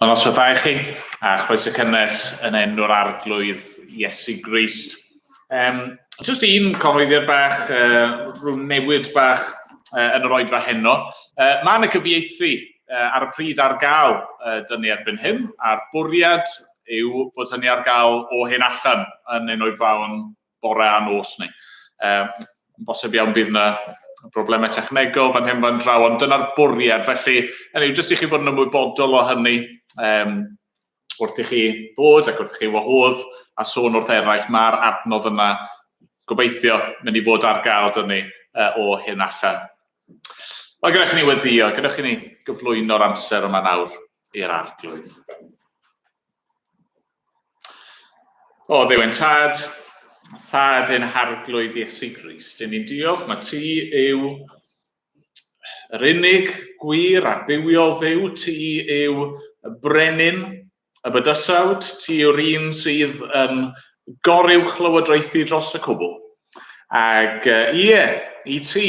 Wel, noswaith dda i chi, a chroeso cynnes yn enw'r Arglwydd Iesu Grist. Um, just un cyhoeddiad bach, rhyw newid bach yn yr oedfa heno. Mae yna cyfieithu ar y pryd ar gael dynnu erbyn hyn, a'r bwriad yw fod hynny ar gael o hyn allan yn ein oedfaon bore a nos ni. Um, bosib iawn bydd yna broblemau technegol fan hyn fan draw, ond dyna'r bwriad. Felly, hynny, jyst i chi fod yn ymwybodol o hynny, um, wrth i chi ddod ac wrth i chi wahodd a sôn wrth eraill, mae'r adnodd yna gobeithio mynd i fod ar gael dyn ni uh, o hyn allan. Wel, gyda chi ni weddio, gyda chi ni gyflwyno'r amser yma nawr i'r arglwydd. O, Dduw ein Tad, Thad ein Harglwydd Iesu Grist, dyn ni'n diolch mae ti yw yr unig gwir a bywiol Dduw, ti yw y brenin y bydysawd, ti yw'r un sydd yn goruwch lywodraethu dros y cwbl. Ac ie, i ti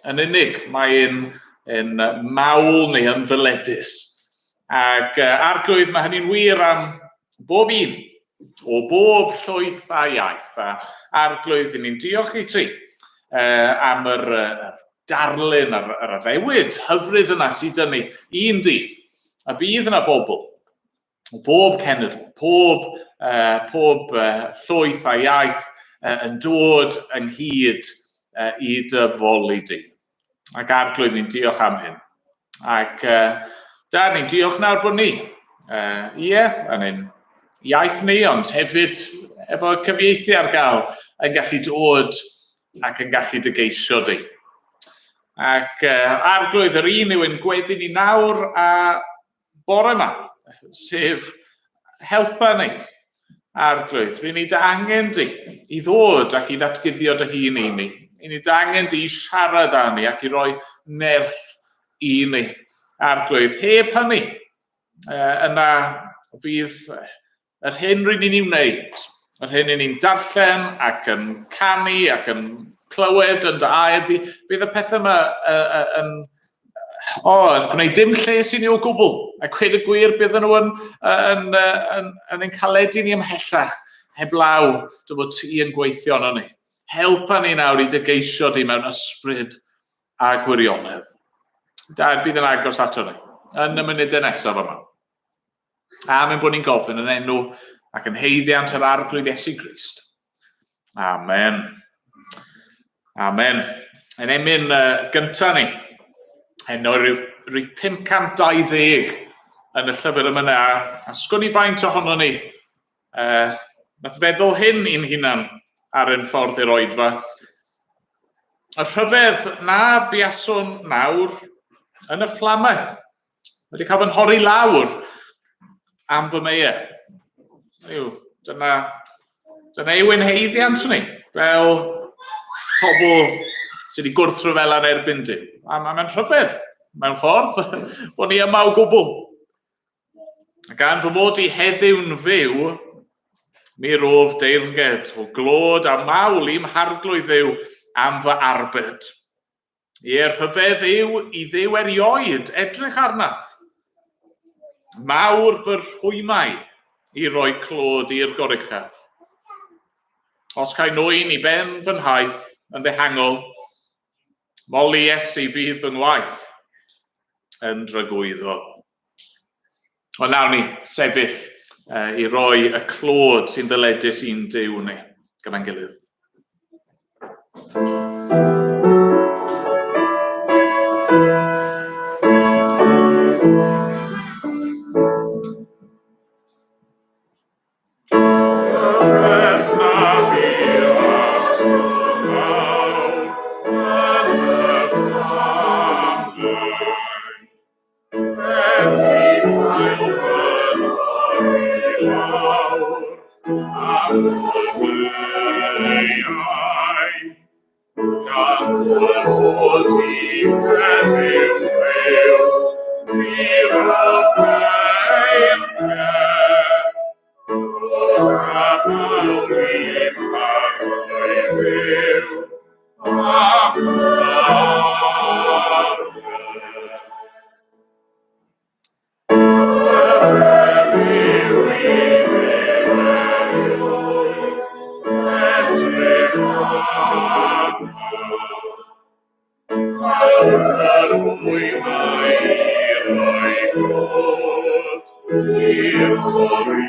yn unig, mae'n yn mawl neu yn ddyledus. Ac Arglwydd, mae hynny'n wir am bob un, o bob llwyth a iaith. A Arglwydd, ni'n diolch i ti am yr darlun a'r, yr addewid hyfryd yna sydd dyn ni un dydd. A bydd yna bobl o bob cenedl, pob, pob llwyth a iaith yn dod ynghyd i dy foli di. Ac Arglwydd, ni'n diolch am hyn. Ac da, ni'n diolch nawr bod ni, ie, yn ein iaith ni, ond hefyd efo cyfieithu ar gael yn gallu dod ac yn gallu dy geisio di. Ac Arglwydd, yr un yw ein gweddi ni nawr a bore yma, sef helpa ni, Arglwydd. Rwy'n ni dy angen di i ddod ac i ddatguddio dy hun i ni. I ni dy angen di i siarad â ni ac i roi nerth i ni. Arglwydd, heb hynny, yna fydd Yr hyn rydyn ni'n ei wneud, yr hyn ni'n darllen ac yn canu ac yn clywed yn dy air di, bydd y pethau yma yn, o, yn gwneud dim lles i ni o gwbl. A cweud y gwir, bydden nhw yn, yn, yn, yn, yn caledu ni ymhellach heblaw dy fod ti yn gweithio arno ni. Helpa ni nawr i dy geisio di mewn ysbryd a gwirionedd. Da, bydd yn agos ato ni yn y munudau nesaf yma. Am ein bod ni'n gofyn yn enw ac yn heiddiant yr Arglwydd Iesu Grist. Amen. Amen. Yn emyn gyntaf ni, heno rhyw, rhyw 520 yn y llyfr yma na, a sgwn i faint ohono ni, nath feddwl hyn i'n hunan ar ein ffordd i'r oedfa. Y rhyfedd na buaswn nawr yn y fflamau. Wedi cael fy nhorri lawr am fy meiau. Yw, dyna, dyna yw ein heiddiant ni, fel pobl sydd wedi gwrthryfela yn erbyn Duw. A mae'n rhyfedd, mewn ffordd, bod ni yma o gwbl. A gan fy mod i heddiw'n fyw, mi rof deyrnged o glod a mawl i'm harglwydd Dduw am fy arbed. Ie, rhyfedd yw i Dduw erioed edrych arnaf. Mawr fy rhwymau i roi clod i'r goruchaf. Os cael nwyn i ben fy nhaith yn ddehangol, moli Iesu fydd fy ngwaith yn dragwyddol. Ond nawn ni sefyll i roi y clod sy'n ddyledus i'n Duw ni gyda'n gilydd. Hawdd yr hwy mae roi clod i'r Goruchaf.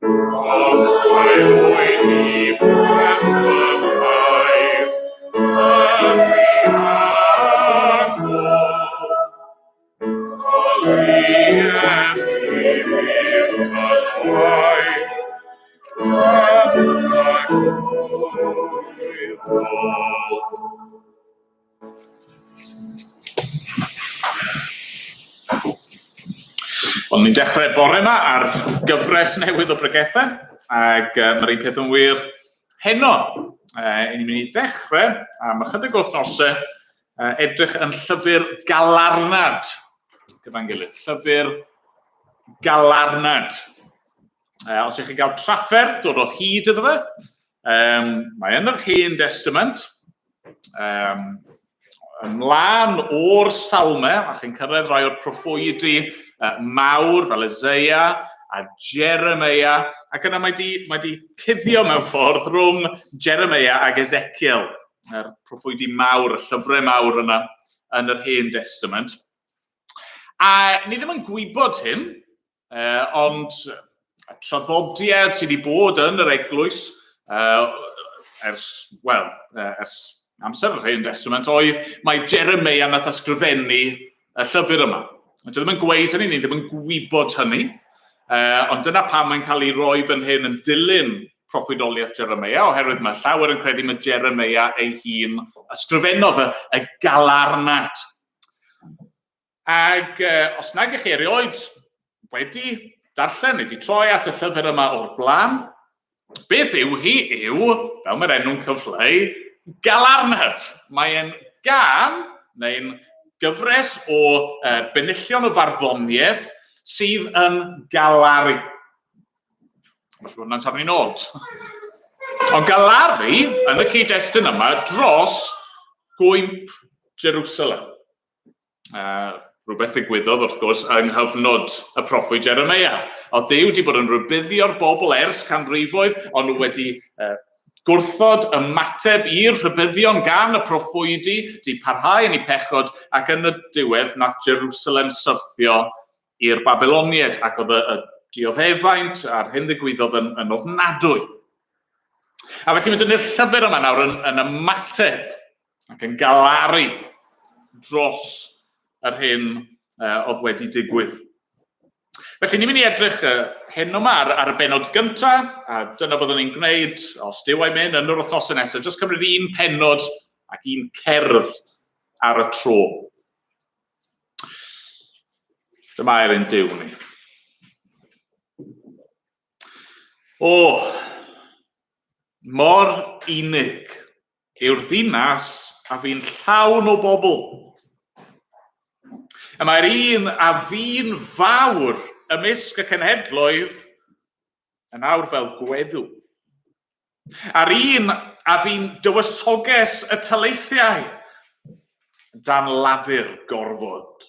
Os mae hwy i ben fy ngwaith yn dihangol, Holi Iesu fydd fy ngwaith yn tragwyddol. Wel, ni'n dechrau bore yma ar gyfres newydd o bregethau, ac mae'r un peth yn wir heno. Ni'n mynd i ddechrau am ychydig o wythnosau edrych yn llyfr Galarnad gyda'n gilydd. Llyfr Galarnad. Os ych chi'n cael trafferth dod o hyd iddo fe, mae yn yr Hen Testament, ymlaen o'r salmau, a chi'n cyrraedd rhai o'r proffwydi mawr fel Isaiah a Jeremiah, ac yna mae di, mae di cuddio mewn ffordd rhwng Jeremiah ac Ezekiel, yr proffwydi mawr, y llyfrau mawr yna yn yr Hen Testament. A ni ddim yn gwybod hyn, ond y traddodiad sydd wedi bod yn yr eglwys ers, wel, ers amser yr Hen Testament oedd mae Jeremiah nath ysgrifennu y llyfr yma. Dwi ddim yn gweud hynny, ni ddim yn gwybod hynny, ond dyna pam mae'n cael ei roi fan hyn yn dilyn proffwydoliaeth Jeremiah, oherwydd mae llawer yn credu mae Jeremiah ei hun ysgrifennodd y, y galarnad. Ac os nag ych chi erioed wedi darllen neu wedi troi at y llyfr yma o'r blaen, beth yw hi yw, fel mae'r enw'n cyfleu, galarnad. Mae'n gan, neu'n gyfres o benillion o farddoniaeth sydd yn galaru. Felly bod hwnna'n safon i'n od. Ond galaru yn y cyd-destun yma dros gwymp Jerusalem. Rhywbeth ddigwyddodd, wrth gwrs, yng nghyfnod y proffwyd Jeremiah. Oedd Duw wedi bod yn rhybuddio'r bobl ers canrifoedd, ond nhw wedi gwrthod ymateb i'r rhybuddion gan y proffwydi, di parhau yn eu pechod, ac yn y diwedd nath Jerusalem syrthio i'r Babyloniaid, ac oedd y, y dioddefaint a'r hyn ddigwyddodd yn, yn ofnadwy. A felly mae dynnu'r llyfr yma nawr yn, yn ymateb ac yn galaru dros yr hyn oedd wedi digwydd. Felly ni'n mynd i edrych hyn yma ar, ar y benod gyntaf, a dyna byddwn ni'n gwneud, os Duw a'i mynd, yn yr wythnosau nesaf, jyst cymryd un penod ac un cerdd ar y tro. Dyma air ein Duw ni. O, mor unig yw'r ddinas a fi'n llawn o bobl. Y mae'r un a fi'n fawr ymysg y cenhedloedd yn awr fel gweddw. A'r un a fi'n dywysoges y taleithiau dan lafur gorfod.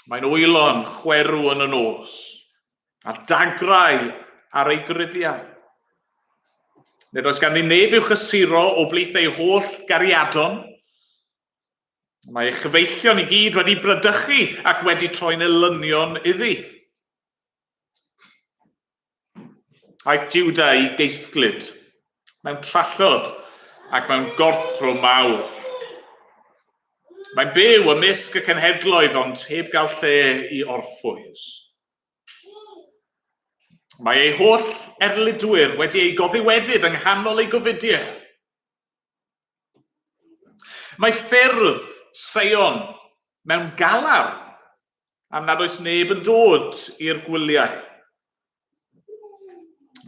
Mae'n wylo'n chwerw yn y nos, a dagrau ar ei gruddiau. Nid oes ganddi neb i'w chysuro o blith ei holl gariadon. Mae ei chyfeillion i gyd wedi bradychu ac wedi troi'n elynion iddi. Aeth Juda i geithglyd, mewn trallod ac mewn gorthrwm mawr. Mae'n byw ymysg y cenhedloedd ond heb gael lle i orffwys. Mae ei holl erlidwyr wedi ei goddiweddyd yng nghanol ei gofidiau. Mae ffyrdd Seion mewn galar am nad oes neb yn dod i'r gwyliau.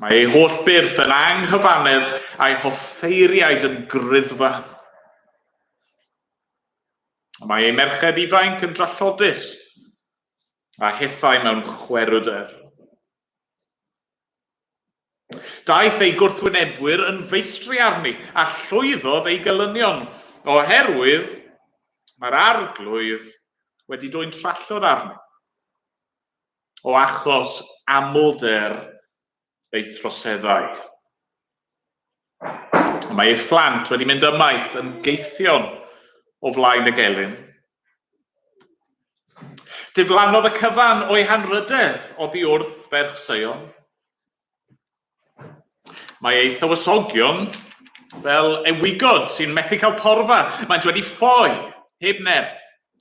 Mae ei holl byrth yn anghyfannedd a'i hoffeiriaid yn gruddfa. Mae ei merched ifainc yn drallodus a hithau mewn chwerwder. Daeth ei gwrthwynebwyr yn feistri arni, a llwyddodd ei gelynion, oherwydd mae'r arglwydd wedi dwyn trallod arni, o achos amlder ei throseddau. Mae ei phlant wedi mynd ymaith yn geithion o flaen y gelyn. Diflannodd y cyfan o'i hanrhydedd oddi wrth ferch Seion. Mae ei thywysogion fel ewigod sy'n methu cael porfa. Maent wedi ffoi heb nerth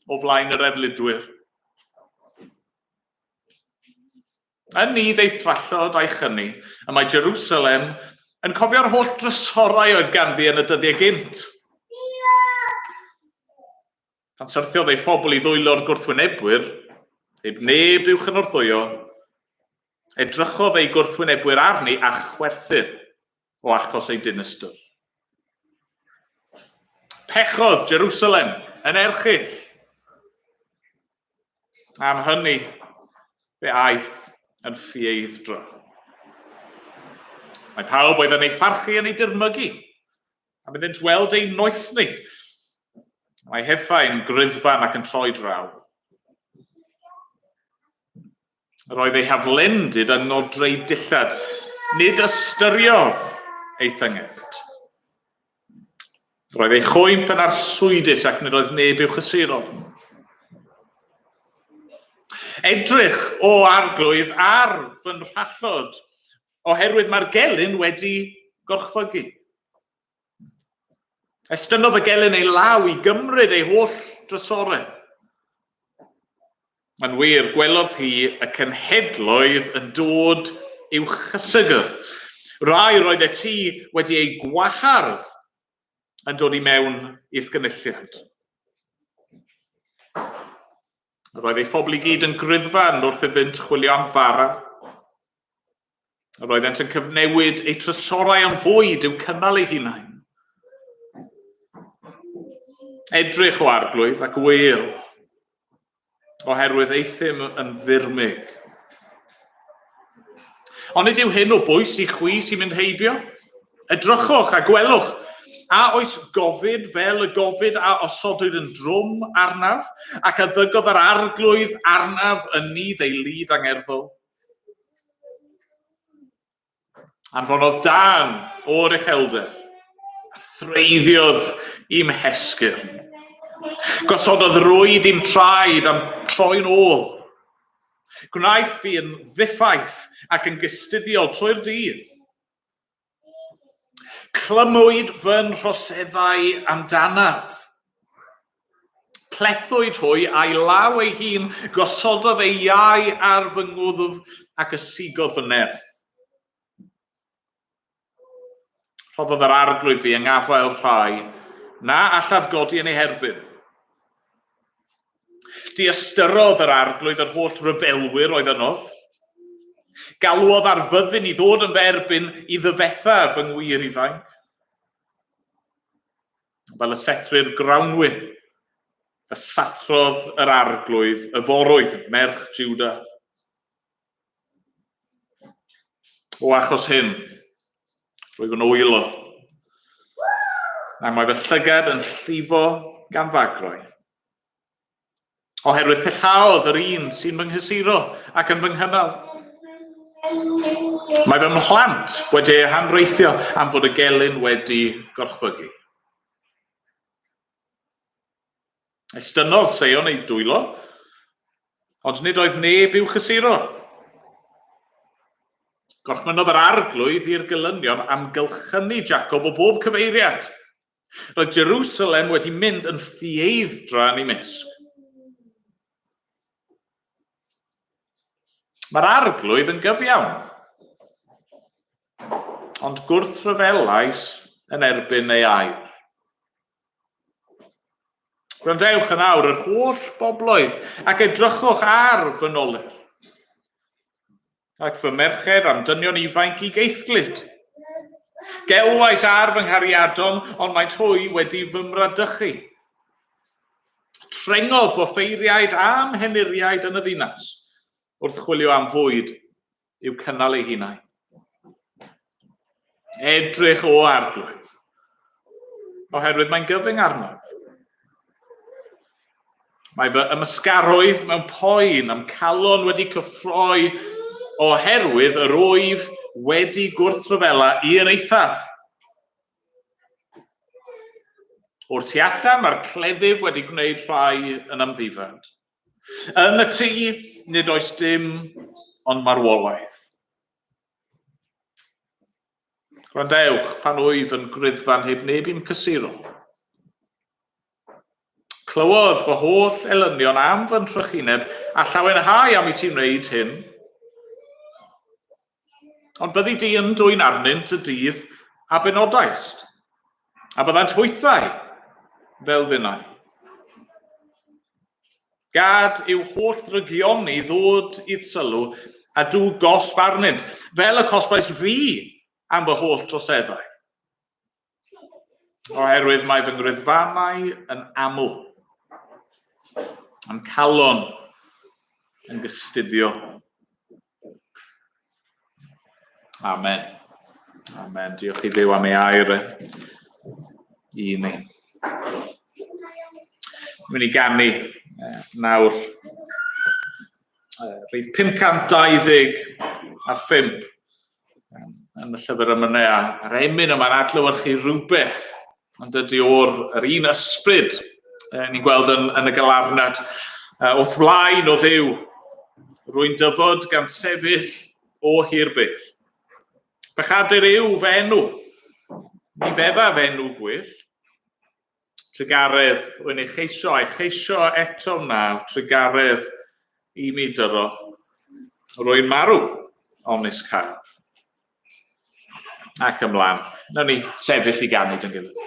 o flaen yr erlidwyr. Yn nydd ei thrallod a'i chyni, y mae Jerusalem yn cofio'r holl drysorau oedd ganddi yn y dyddiau gynt. Pan syrthiodd ei phobl i ddwylo'r gwrthwynebwyr, heb neb i'w chynorthwyo, edrychodd ei gwrthwynebwyr arni a chwerthin o achos ei dinistr. Pechodd Jerusalem yn erchyll. Am hynny, fe aeth yn ffieidd-dra. Mae pawb oedd yn ei pharchu yn ei dirmygu, am iddynt weld ei noethni. Mae hethau'n gruddfan ac yn troi draw. Yr oedd ei haflendid yng ngodreu dillad, nid ystyriodd ei thynged. Roedd ei chwymp yn arswydus ac nid oedd neb i'w chysuro. Edrych, o arglwydd, ar fy nhrallod, oherwydd mae'r gelyn wedi gorchfygu. Estynnodd y gelyn ei law i gymryd ei holl drysorau. Yn wir, gwelodd hi y cenhedloedd yn dod i'w chysegr. Rai roedd y ti wedi ei gwahardd yn dod i mewn i'th gynulliad. Roedd ei phobl i gyd yn gruddfan wrth iddynt chwilio am fara. Roeddent yn cyfnewid eu trysorau am fwyd i'w cynnal eu hunain. Edrych o arglwydd ac wyl, oherwydd euthum yn ddirmyg. Onid yw hyn o bwys i chwi sy'n mynd heibio? Edrychwch a gwelwch, a oes gofid fel y gofid a osodwyd yn drwm arnaf, ac a ddygodd yr arglwydd arnaf yn nydd ei lid angerddol? Anfonodd dân o'r uchelder, a threiddiodd i'm hesgyrn. Gosododd rwyd i'm traed a'm troi'n ôl. Gwnaeth fi yn ddiffaith ac yn gystuddiol trwy'r dydd. Clymwyd fy nhroseddau amdanaf. Plethwyd hwy a'i law ei hun, gosododd ei iau ar fy ngwddf ac ysigodd fy nerth. Rhoddodd yr arglwydd fi yng ngafael rhai na allaf godi yn ei herbyn. Diystyrodd yr arglwydd yr holl ryfelwyr oedd yno. Galwodd ar fyddin i ddod yn fy erbyn i ddyfetha fy ngwir ifainc. Fel y sethrir grawnwin, y sathrodd yr arglwydd y forwy, merch Juda. O achos hyn, rwyf yn wylo. A mae fy llygad yn llifo gan ddagrau. Oherwydd pellaodd yr un sy'n fy nghysuro ac yn fy nghynnal. Mae fy mhlant wedi eu hanreithio am fod y gelyn wedi gorchfygu. Estynnodd Seion ei dwylo, ond nid oedd neb i'w chysuro. Gorchmynnodd yr arglwydd i'r gelynion amgylchynu Jacob o bob cyfeiriad. Roedd Jerusalem wedi mynd yn ffieidd-dra yn ei mysg. Mae'r arglwydd yn gyfiawn, ond gwrthryfelais yn erbyn ei air. Gwrandewch yn awr yr holl bobloedd ac edrychwch ar fy nolur. Aeth fy merched a'm dynion ifainc i geithglyd. Gelwais ar fy nghariadon, ond maent hwy wedi fy mradychu. Trengodd fy ffeiriaid a'm henuriaid yn y ddinas wrth chwilio am fwyd i'w cynnal eu hunain. Edrych o arglwydd, oherwydd mae'n gyfyng arnaf. Mae fy ymysgaroedd mewn poen a'm calon wedi cyffroi oherwydd yr wyf wedi gwrthryfela i'r eithaf. O'r tu allan mae'r cleddyf wedi gwneud rhai yn amddifad. Yn y tŷ, nid oes dim ond marwolaeth. Gwrandewch pan wyf yn griddfan heb neb i'm cysuro. Clywodd fy holl elynion am fy nhrychineb a llawenhau am i ti wneud hyn. Ond byddi di yn dwyn arnynt y dydd a benodaist, a byddant hwythau fel finnau. Gad i'w holl ddrygioni ddod i'th sylw, a dw gosb arnynt, fel y cosbais fi am fy holl droseddau. Oherwydd mae fy ngriddfanau yn aml, a'm calon yn gystuddio. Amen. Amen. Diolch i Dduw am ei air e i ni. Mynd i ganu nawr. Rhif 525 yn y llyfr emynau, a'r emyn yma'n adlewyrchu rhywbeth ond dydy o'r yr un ysbryd ni'n gweld yn y galarnad. Wrth flaen o Dduw, rwy'n dyfod gan sefyll o hir byll. Pechadur yw fy enw, ni fedda fy enw gwyll. Trugaredd, rwy'n ei cheisio a'i cheisio eto wnaf, trugaredd i mi dyro. Rwy'n marw, onis caf. Ac ymlaen. Nawn ni sefyll i ganu dyn gilydd.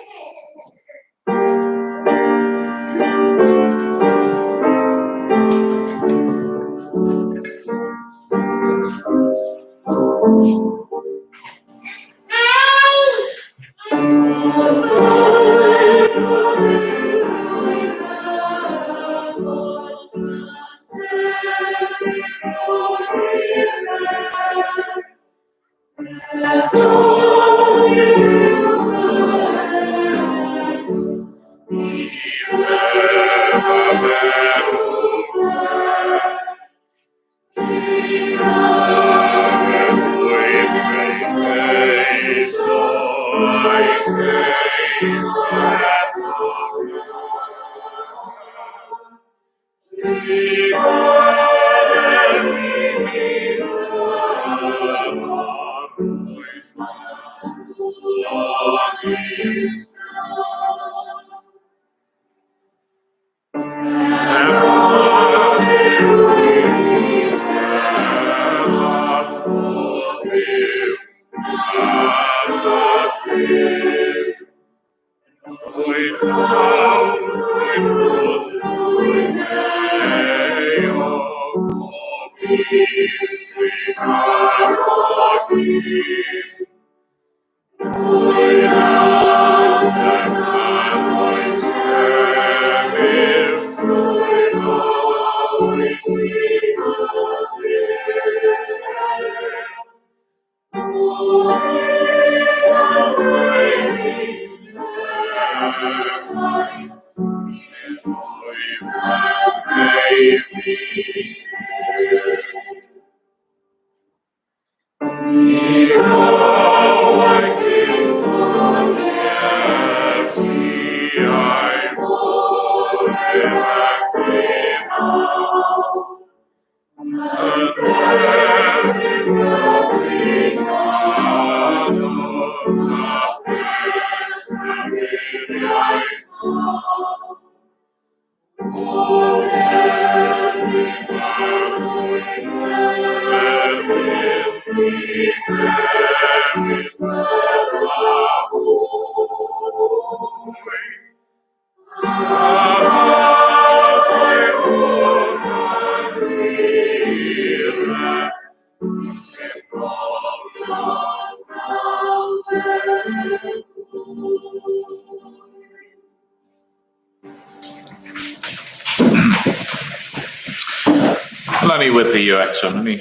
Yna ni weddio eto, yna ni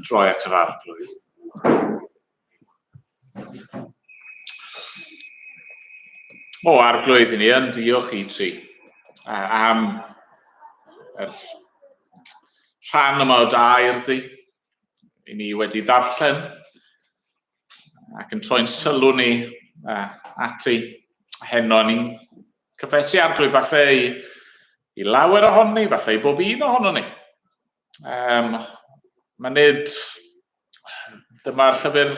droi at yr Arglwydd. O, Arglwydd, i ni yn diolch i ti am yr rhan yma o dair di. I ni wedi ddarllen ac yn troi'n sylw ni ati heno. Ni'n Cyffesu arglwydd falle i, i lawer ohoni, falle i bob un ohono ni. Um, mae nid dyma'r llyfr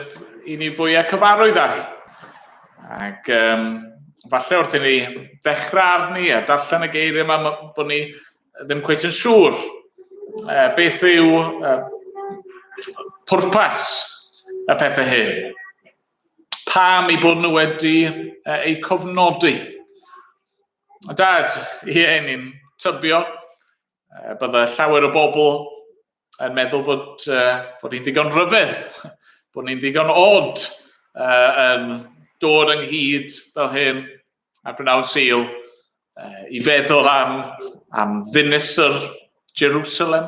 i ni fwyaf cyfarwydd â hi. Ac um, falle wrth i ni ddechrau arni a darllen y geiriau yma, bod ni ddim cweit yn siŵr beth yw pwrpas y pethau hyn. Pam eu bod nhw wedi eu cofnodi. Dad, ie, ni'n tybio bydde llawer o bobl yn meddwl fod, fod ni'n ddigon rhyfedd, bod ni'n ddigon od yn dod ynghyd fel hyn ar brynawn Sul i feddwl am, am ddinistr Jerusalem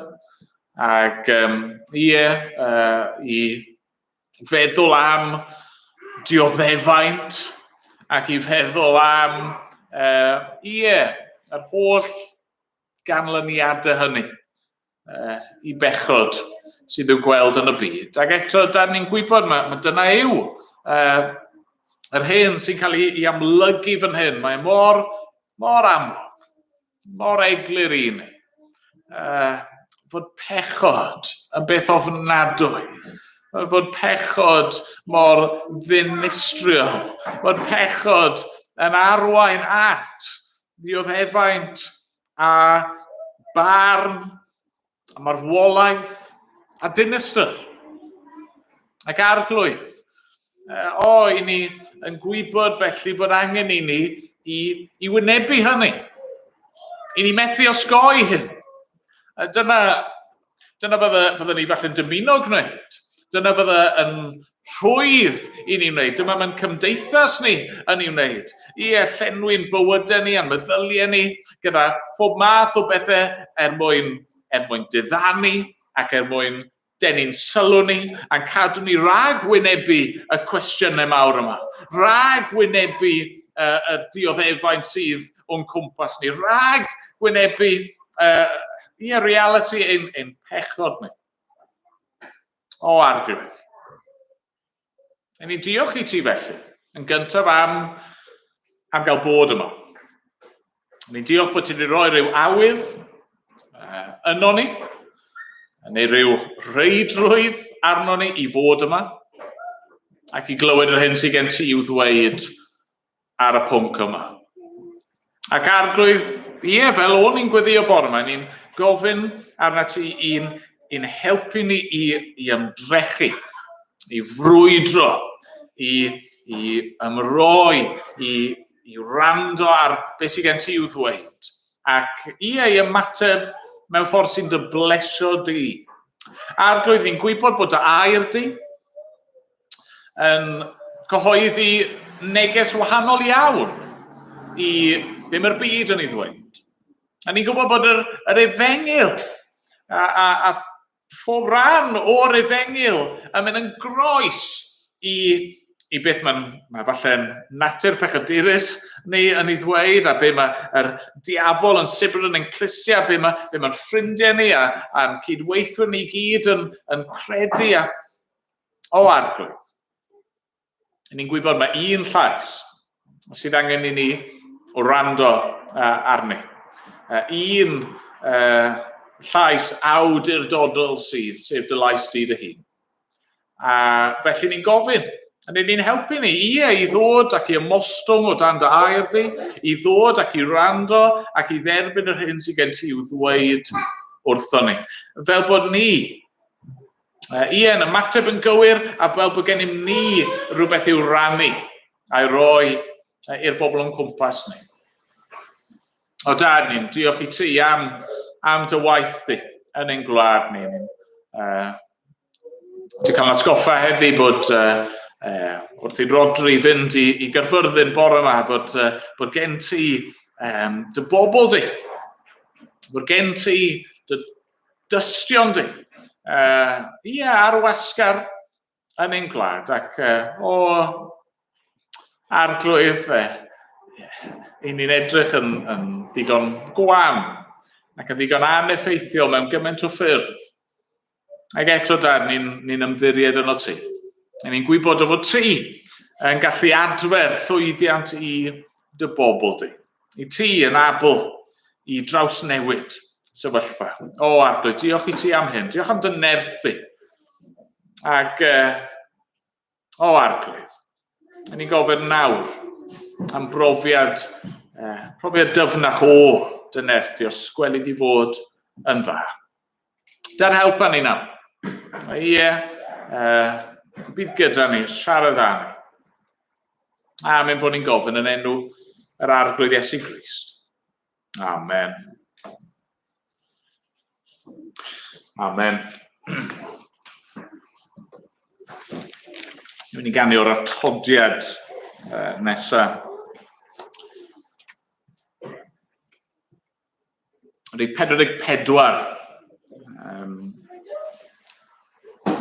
ac um, ie, i feddwl am dioddefaint ac i feddwl am, uh, ie, yr holl ganlyniadau hynny uh, i bechod sydd i'w gweld yn y byd. Ac eto, da ni'n gwybod, mae, mae dyna yw uh, yr hyn sy'n cael ei, ei amlygu fan hyn. Mae mor, mor amlwg, mor eglur i ni. Uh, fod pechod yn beth ofnadwy. Fod pechod mor ddinistriol. Fod pechod yn arwain at ddioddefaint a barn a marwolaeth a dinistr ac arglwydd. O, i ni yn gwybod felly bod angen i ni i, i wynebu hynny. I ni methu osgoi hyn. Dyna, dyna fydde, fydde ni falle'n dymuno gwneud. Dyna fydde yn rhwydd i ni wneud. Dyma mae'n cymdeithas ni yn ei wneud. Ie, llenwi'n bywydau ni a'n meddyliau ni gyda phob math o bethau er mwyn, er mwyn diddanu ac er mwyn denu'n sylw ni a'n cadw ni rhag wynebu y cwestiynau mawr yma, rhag wynebu uh, yr dioddefaint sydd o'n cwmpas ni, rhag wynebu uh, ie, reality ein, ein pechod ni. O, Arglwydd. Yn ni'n diolch i ti felly, yn gyntaf am, am gael bod yma. Ni'n diolch bod ti wedi rhoi rhyw awydd uh, yno ni, neu rhyw reidrwydd arno ni i fod yma, ac i glywed yr hyn sydd gen ti i'w ddweud ar y pwnc yma. Ac arglwydd, ie, fel o'n i'n gweddio bore yma, ni'n gofyn arna ti i'n, i'n helpu ni i, i ymdrechu, i frwydro, i, i ymroi, i, i wrando ar beth sydd gen ti i'w ddweud, ac ie, i ymateb mewn ffordd sy'n dy blesio di. Arglwydd, ni'n gwybod bod dy air di yn cyhoeddi neges wahanol iawn i be mae'r byd yn ei ddweud. A ni'n gwybod bod yr, yr efengyl a, a, a phob rhan o'r efengyl yn mynd yn groes i, i beth mae'n mae falle'n natur pechadurus ni yn ei ddweud, a be mae'r diafol yn sibrwd yn ein clustiau, be mae, be mae'n ffrindiau ni a, a'n cydweithwyr ni gyd yn, yn credu. A, o arglwydd, ni'n gwybod mae un llais sydd angen i ni wrando arni. Un llais awdurdodol sydd, sef dy lais di dy hun. A felly ni'n gofyn, a ni'n helpu ni, ie, i ddod ac i ymostwng o dan dy air di, i ddod ac i wrando ac i dderbyn yr hyn sydd gen ti i'w ddweud wrthon ni. Fel bod ni, ie, yn ymateb yn gywir, a fel bod gennym ni rhywbeth i'w rannu a'i roi i'r bobl o'n cwmpas ni. O dad ni'n diolch i ti am, am dy waith di yn ein gwlad ni. Ni'n ti'n cael atgoffa heddi bod wrth i Rodri fynd i, i Gaerfyrddin bore yma, bod, bod gen ti um, dy bobl di, bod gen ti dy dystion di. Ie, ar wasgar yn ein gwlad ac uh, o arglwydd, uh, i ni'n edrych yn, yn ddigon gwan ac yn ddigon aneffeithiol mewn gymaint o ffyrdd. Ac eto, dad, ni'n ni ymddiried yno ti. Ni'n gwybod o fod ti yn gallu adfer llwyddiant i dy bobl di. I ti yn abl i drawsnewid sefyllfa. O, Arglwydd, diolch i ti am hyn. Diolch am dy nerth di. Ac, o, Arglwydd, yn ni'n gofyn nawr am brofiad, profiad dyfnach o dy nerth di, os gweli di fod yn dda. Da'n helpa ni nawr. Ie, bydd gyda ni, siarad â ni. Amen bod ni'n gofyn yn enw yr Arglwydd Iesu Grist. Amen. Amen. Dwi'n mynd i ganu o'r atodiad nesaf. Rhif 44.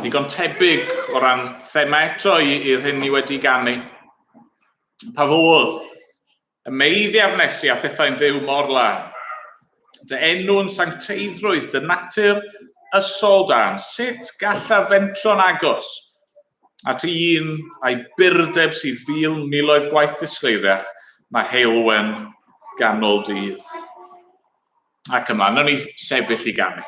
Digon tebyg o ran thema eto i'r hyn ni wedi ganu. Pa fodd y meiddiaf nesi a phethau'n fyw mor lân. Dy enw'n sancteiddrwydd, dy natur ysol dan. Sut gallaf fentro'n agos at un a'i burdeb sydd fil miloedd gwaith ddisgleiriach na heulwen ganol dydd. Ac yma, nawn ni sefyll i ganu.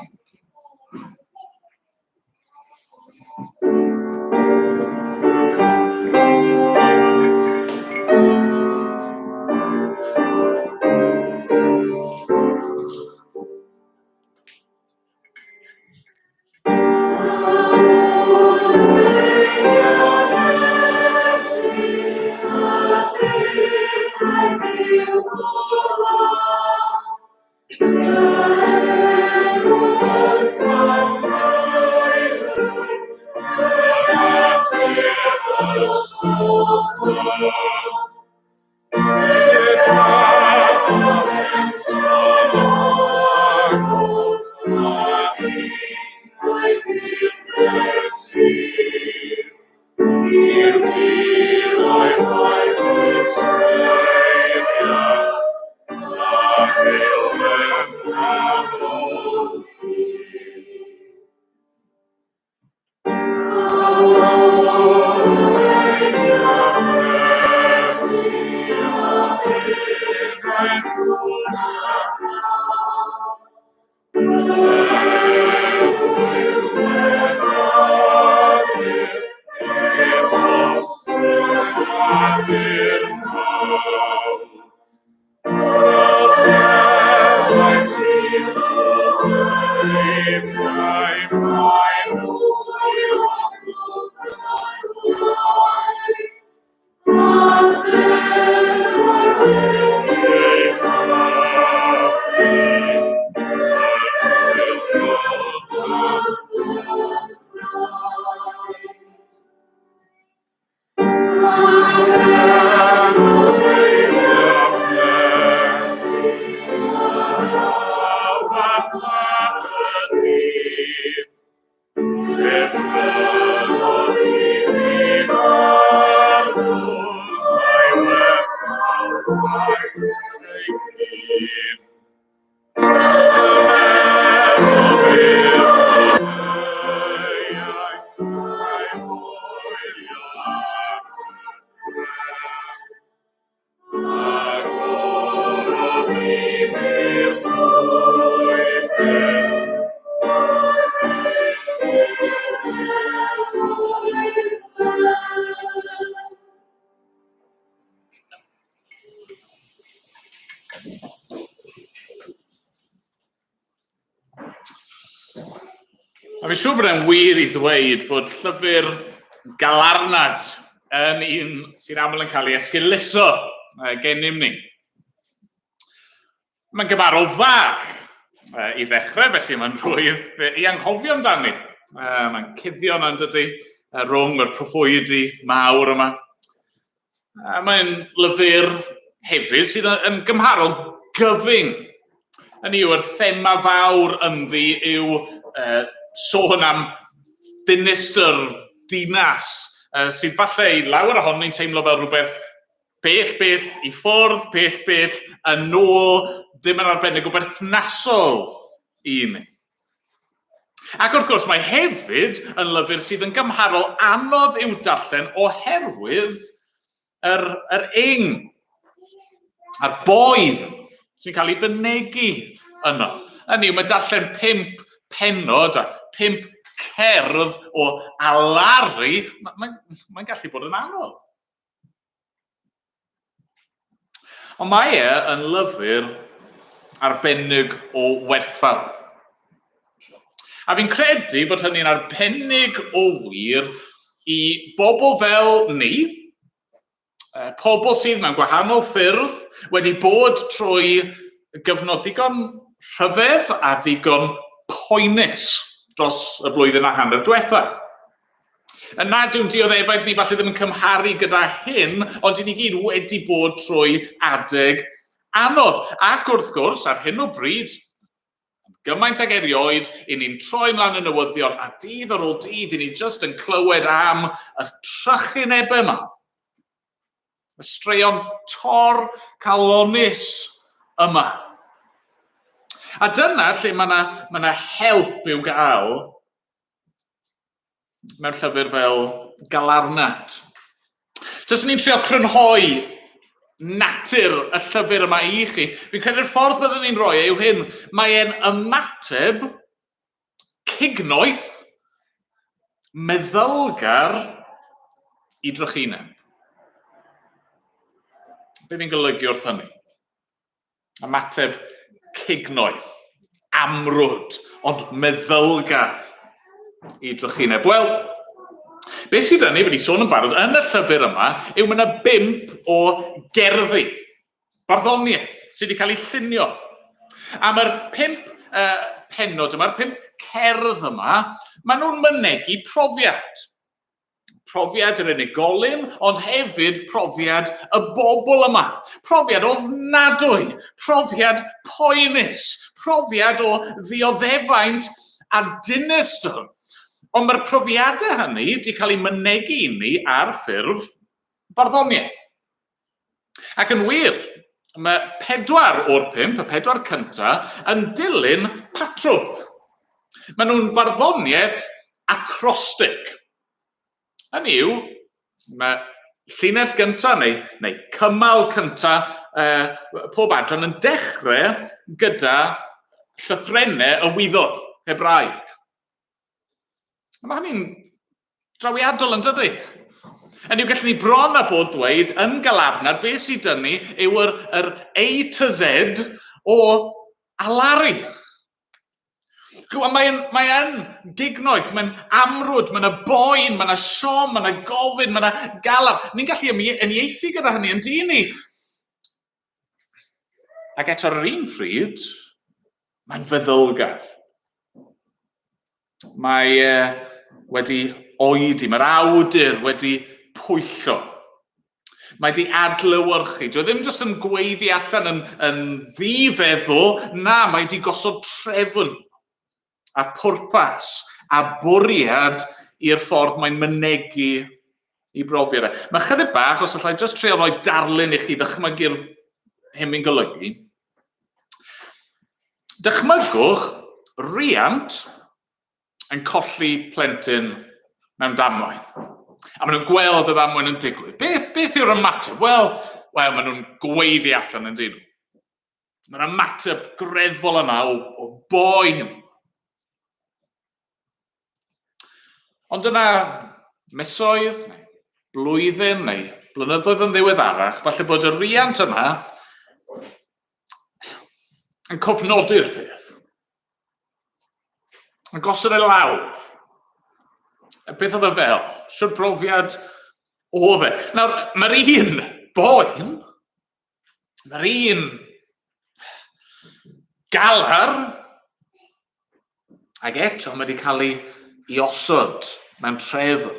A fi'n siŵr bod e'n wir i ddweud fod llyfr Galarnad yn un sy'n aml yn cael ei esgeuluso gennym ni. Mae'n gymarol fach i ddechrau, felly mae'n rhwydd i anghofio amdani. Mae'n cuddio yna, yn dydy, rhwng yr proffwydi mawr yma. Mae'n lyfr hefyd sydd yn gymharol gyfyng. Hynny yw, yr thema fawr ynddi yw sôn am ddinistr dinas, sydd falle i lawer ohonon ni'n teimlo fel rhywbeth bell, bell i ffwrdd, pell, bell yn ôl, ddim yn arbennig o berthnasol i ni. Ac wrth gwrs, mae hefyd yn lyfr sydd yn gymharol anodd i'w darllen oherwydd yr, yr ing a'r boen. sy'n cael ei fynegi yno. Hynny yw, mae darllen pump pennod a pump cerdd o alaru, mae'n mae, mae gallu bod yn anodd. Ond mae e yn lyfr arbennig o werthfawr. A fi'n credu fod hynny'n arbennig o wir i bobl fel ni, pobl sydd mewn gwahanol ffyrdd wedi bod trwy gyfnod ddigon rhyfedd a ddigon poenus dros y blwyddyn a hanner diwetha. Yn nad yw'n dioddefaint ni falle ddim yn cymharu gyda hyn, ond i ni gyd wedi bod trwy adeg anodd. Ac wrth gwrs, ar hyn o bryd, gymaint ag erioed, i ni'n troi mlaen y newyddion, a dydd ar ôl dydd, i ni jyst yn clywed am y trychinebau yma. Y straeon tor calonus yma. A dyna lle mae yna ma 'na help i'w gael mewn llyfr fel Galarnad. Tyswn ni'n trio crynhoi natur y llyfr yma i chi, fi'n credu'r ffordd byddwn ni'n rhoi e yw hyn, mae e'n ymateb cignoeth meddylgar i drychineb. Be fi'n golygu wrth hynny? Ymateb cignoeth, amrwd, ond meddylgar i drychineb. Wel, beth sydd yn ei, fi wedi sôn yn barod, yn y llyfr yma, yw mae yna bump o gerddi, barddoniaeth, sydd wedi cael ei llunio. A mae'r pump pennod yma'r pump cerdd yma, maen nhw'n mynegi profiad. Profiad yr unigolyn, ond hefyd profiad y bobl yma. Profiad ofnadwy, profiad poenus, profiad o ddioddefaint a dinistr. Ond mae'r profiadau hynny wedi cael eu mynegi i ni ar ffurf barddoniaeth. Ac yn wir, mae pedwar o'r pump, y pedwar cyntaf, yn dilyn patrwm. Maen nhw'n farddoniaeth acrostic. Hynny yw, mae llinell gyntaf neu, neu cymal cyntaf pob adran yn dechrau gyda llythrennau y wyddor Hebraeg. Mae hynny'n drawiadol yn dydy? Yn yw, gallwn ni bron a bod ddweud yn Galarnad beth sydd dyn ni yw yr, yr A to Z o alaru. Mae'n mae yn gignoeth, mae'n amrwd, mae'n y boen, mae'n y siom, mae'n y gofyn, mae'n y galar. Ni'n gallu uniaethu gyda hynny, yn dyn ni? Ac eto ar yr un pryd, mae'n feddylgar. Mae e wedi oedi, mae'r awdur wedi pwyllo. Mae wedi adlewyrchu. Dwi e ddim jyst yn gweiddi allan yn, yn ddifeddwl, na, mae wedi gosod trefn a pwrpas a bwriad i'r ffordd mae'n mynegi i brofiad e. Mae chydig bach, os allai jyst trio rhoi darlun i chi ddychmygu'r hyn fi'n golygu. Dychmygwch riant yn colli plentyn mewn damwain. A maen nhw'n gweld y ddamwain yn digwydd. Beth, beth yw'r ymateb? Wel, wel, maen nhw'n gweiddi allan yn dyn nhw. Mae'r ymateb greddfol yna o, o boen. Ond yna misoedd, neu blwyddyn, neu blynyddoedd yn ddiweddarach, falle bod y riant yna yn cofnodi'r peth. Yn gosod e lawr. Y beth oedd e fel? Siwr brofiad oedd e? Nawr, mae'r un boen Mae'r un galar, ac eto mae wedi cael ei, ei osod mewn trefn.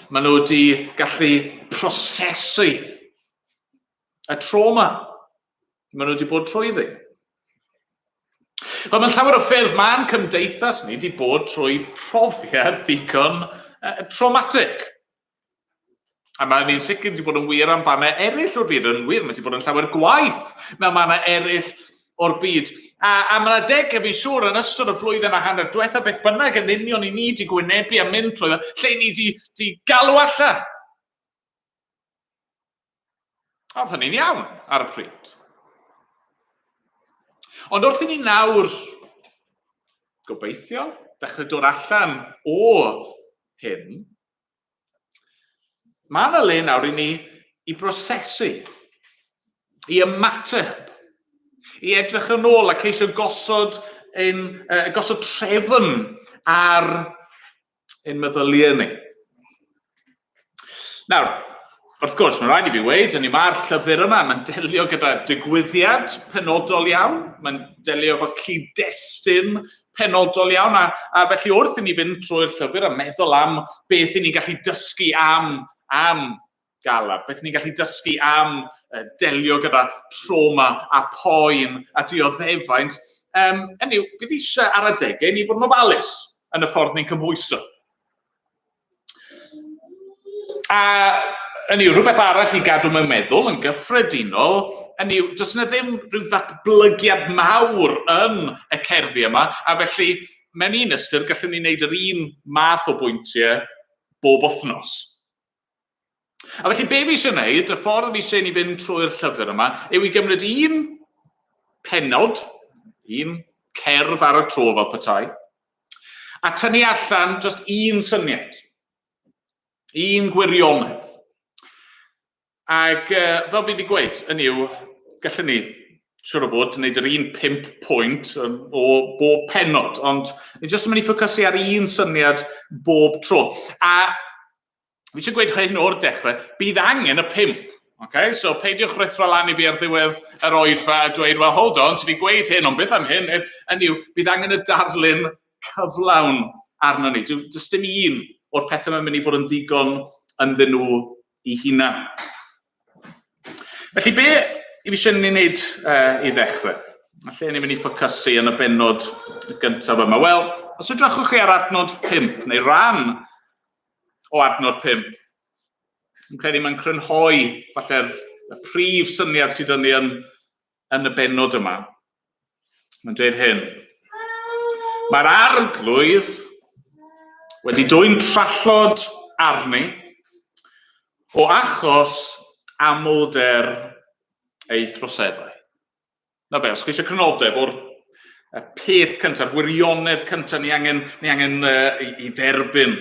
Maen nhw wedi gallu prosesu y trauma maen nhw wedi bod trwyddi. Wel, mae'n llawer o ffyrdd mae'n cymdeithas ni wedi bod trwy profiad ddigon uh, traumatic. A mae hynny'n sicr wedi bod yn wir am fannau eraill o'r byd. Yn wir, mae wedi bod yn llawer gwaith mewn mannau eraill o'r byd. A, a mae yna degau, fi'n siŵr, yn ystod y flwyddyn a hanner diwetha, beth bynnag yn union i ni wedi gwynebu a mynd trwy, lle ni wedi, wedi galw allan. A oedd hynny'n iawn ar y pryd. Ond wrth i ni nawr, gobeithio, dechrau dod allan o hyn, mae yna le nawr i ni i brosesu, i ymateb, i edrych yn ôl a ceisio gosod, ein, gosod trefn ar ein meddyliau ni. Nawr, wrth gwrs, mae'n rhaid i fi weud, hynny mae'r llyfr yma, mae'n delio gyda digwyddiad penodol iawn, mae'n delio efo cyd-destun penodol iawn, a, a felly wrth i ni fynd trwy'r llyfr a meddwl am beth i ni'n gallu dysgu am, am galar, beth ni'n gallu dysgu am uh, delio gyda trauma a poen a dioddefaint, um, hynny yw, bydd eisiau ar adegau ni fod yn ofalus yn y ffordd ni'n cymhwyso. A hynny yw, rhywbeth arall i gadw mewn meddwl yn gyffredinol, hynny yw, does yna ddim rhyw ddatblygiad mawr yn y cerddi yma, a felly mewn un ystyr gallwn ni wneud yr un math o bwyntiau bob wythnos. A felly be fi eisiau gwneud, y ffordd fi eisiau ni fynd trwy'r llyfr yma, yw i gymryd un pennod, un cerdd ar y tro fel petai, a tynnu allan just un syniad, un gwirionedd. Ac uh, fel fi wedi gweud, yn yw, gallwn ni, siwr o fod, wneud yr un pump pwynt o bob pennod, ond ni jyst yn mynd i ffocysu ar un syniad bob tro. A Fi eisiau gweud hyn o'r dechrau, bydd angen y pump. Okay? So peidiwch rhuthro lan i fi ar ddiwedd yr oedfa a dweud, well, hold on, ti wedi gweud hyn, ond beth am hyn? Hynny yw, bydd angen y darlun cyflawn arno ni. Does dim un o'r pethau mae'n mynd i fod yn ddigon ynddyn nhw i hunan. Felly, be i fi eisiau ni wneud uh, i ddechrau? A lle ni'n mynd i ffocysu yn y bennod gyntaf yma? Wel, os edrychwch chi ar adnod 5, neu ran o adnod 5. Yn credu mae'n crynhoi falle'r y prif syniad sydd yn ni yn, yn y bennod yma. Mae'n dweud hyn. Mae'r arglwydd wedi dwyn trallod arni o achos amlder ei throseddau. Na fe, os chi eisiau crynodeb o'r y peth cyntaf, gwirionedd cyntaf ni angen, ni angen uh, i, i dderbyn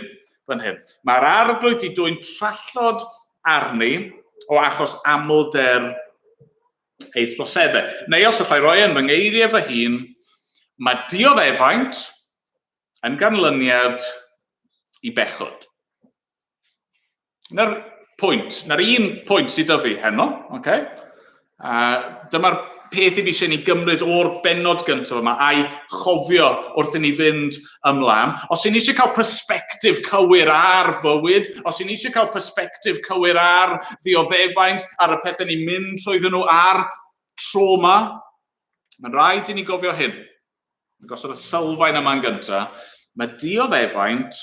fan hyn. Mae'r arglwydd wedi dwyn trallod arni o achos amlder ei throseddau. Neu os allai roi yn fy ngeiriau fy hun, mae dioddefaint yn ganlyniad i bechod. Na'r pwynt, na'r un pwynt sydd 'da fi heno, okay? A dyma'r peth i fi eisiau ni gymryd o'r bennod gyntaf yma a'i chofio wrth i ni fynd ymlaen. Os y'n ni eisiau cael persbectif cywir ar fywyd, os y'n ni eisiau cael persbectif cywir ar ddioddefaint, ar y pethau ni'n mynd trwyddyn nhw, ar trauma, mae'n rhaid i ni gofio hyn. Gosod y sylfaen yma'n gyntaf, mae dioddefaint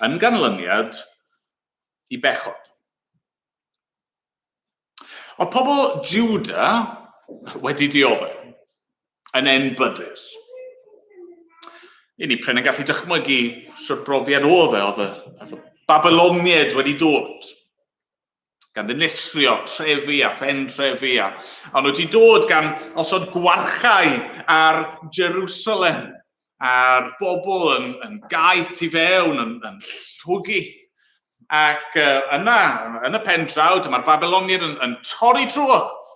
yn ganlyniad i bechod. Oedd pobl Juda wedi dioddef yn enbydus. I ni prin yn gallu dychmygu sut brofiad oedd e, oedd y, oedd y Babyloniaid wedi dod gan ddinistrio trefi a phentrefi, a, a nhw wedi dod gan osod gwarchau ar Jerusalem, a'r bobl yn, yn gaeth tu fewn, yn, yn llwgu. Ac uh, yna, yn y pen draw, dyma'r Babyloniaid yn, yn torri drwodd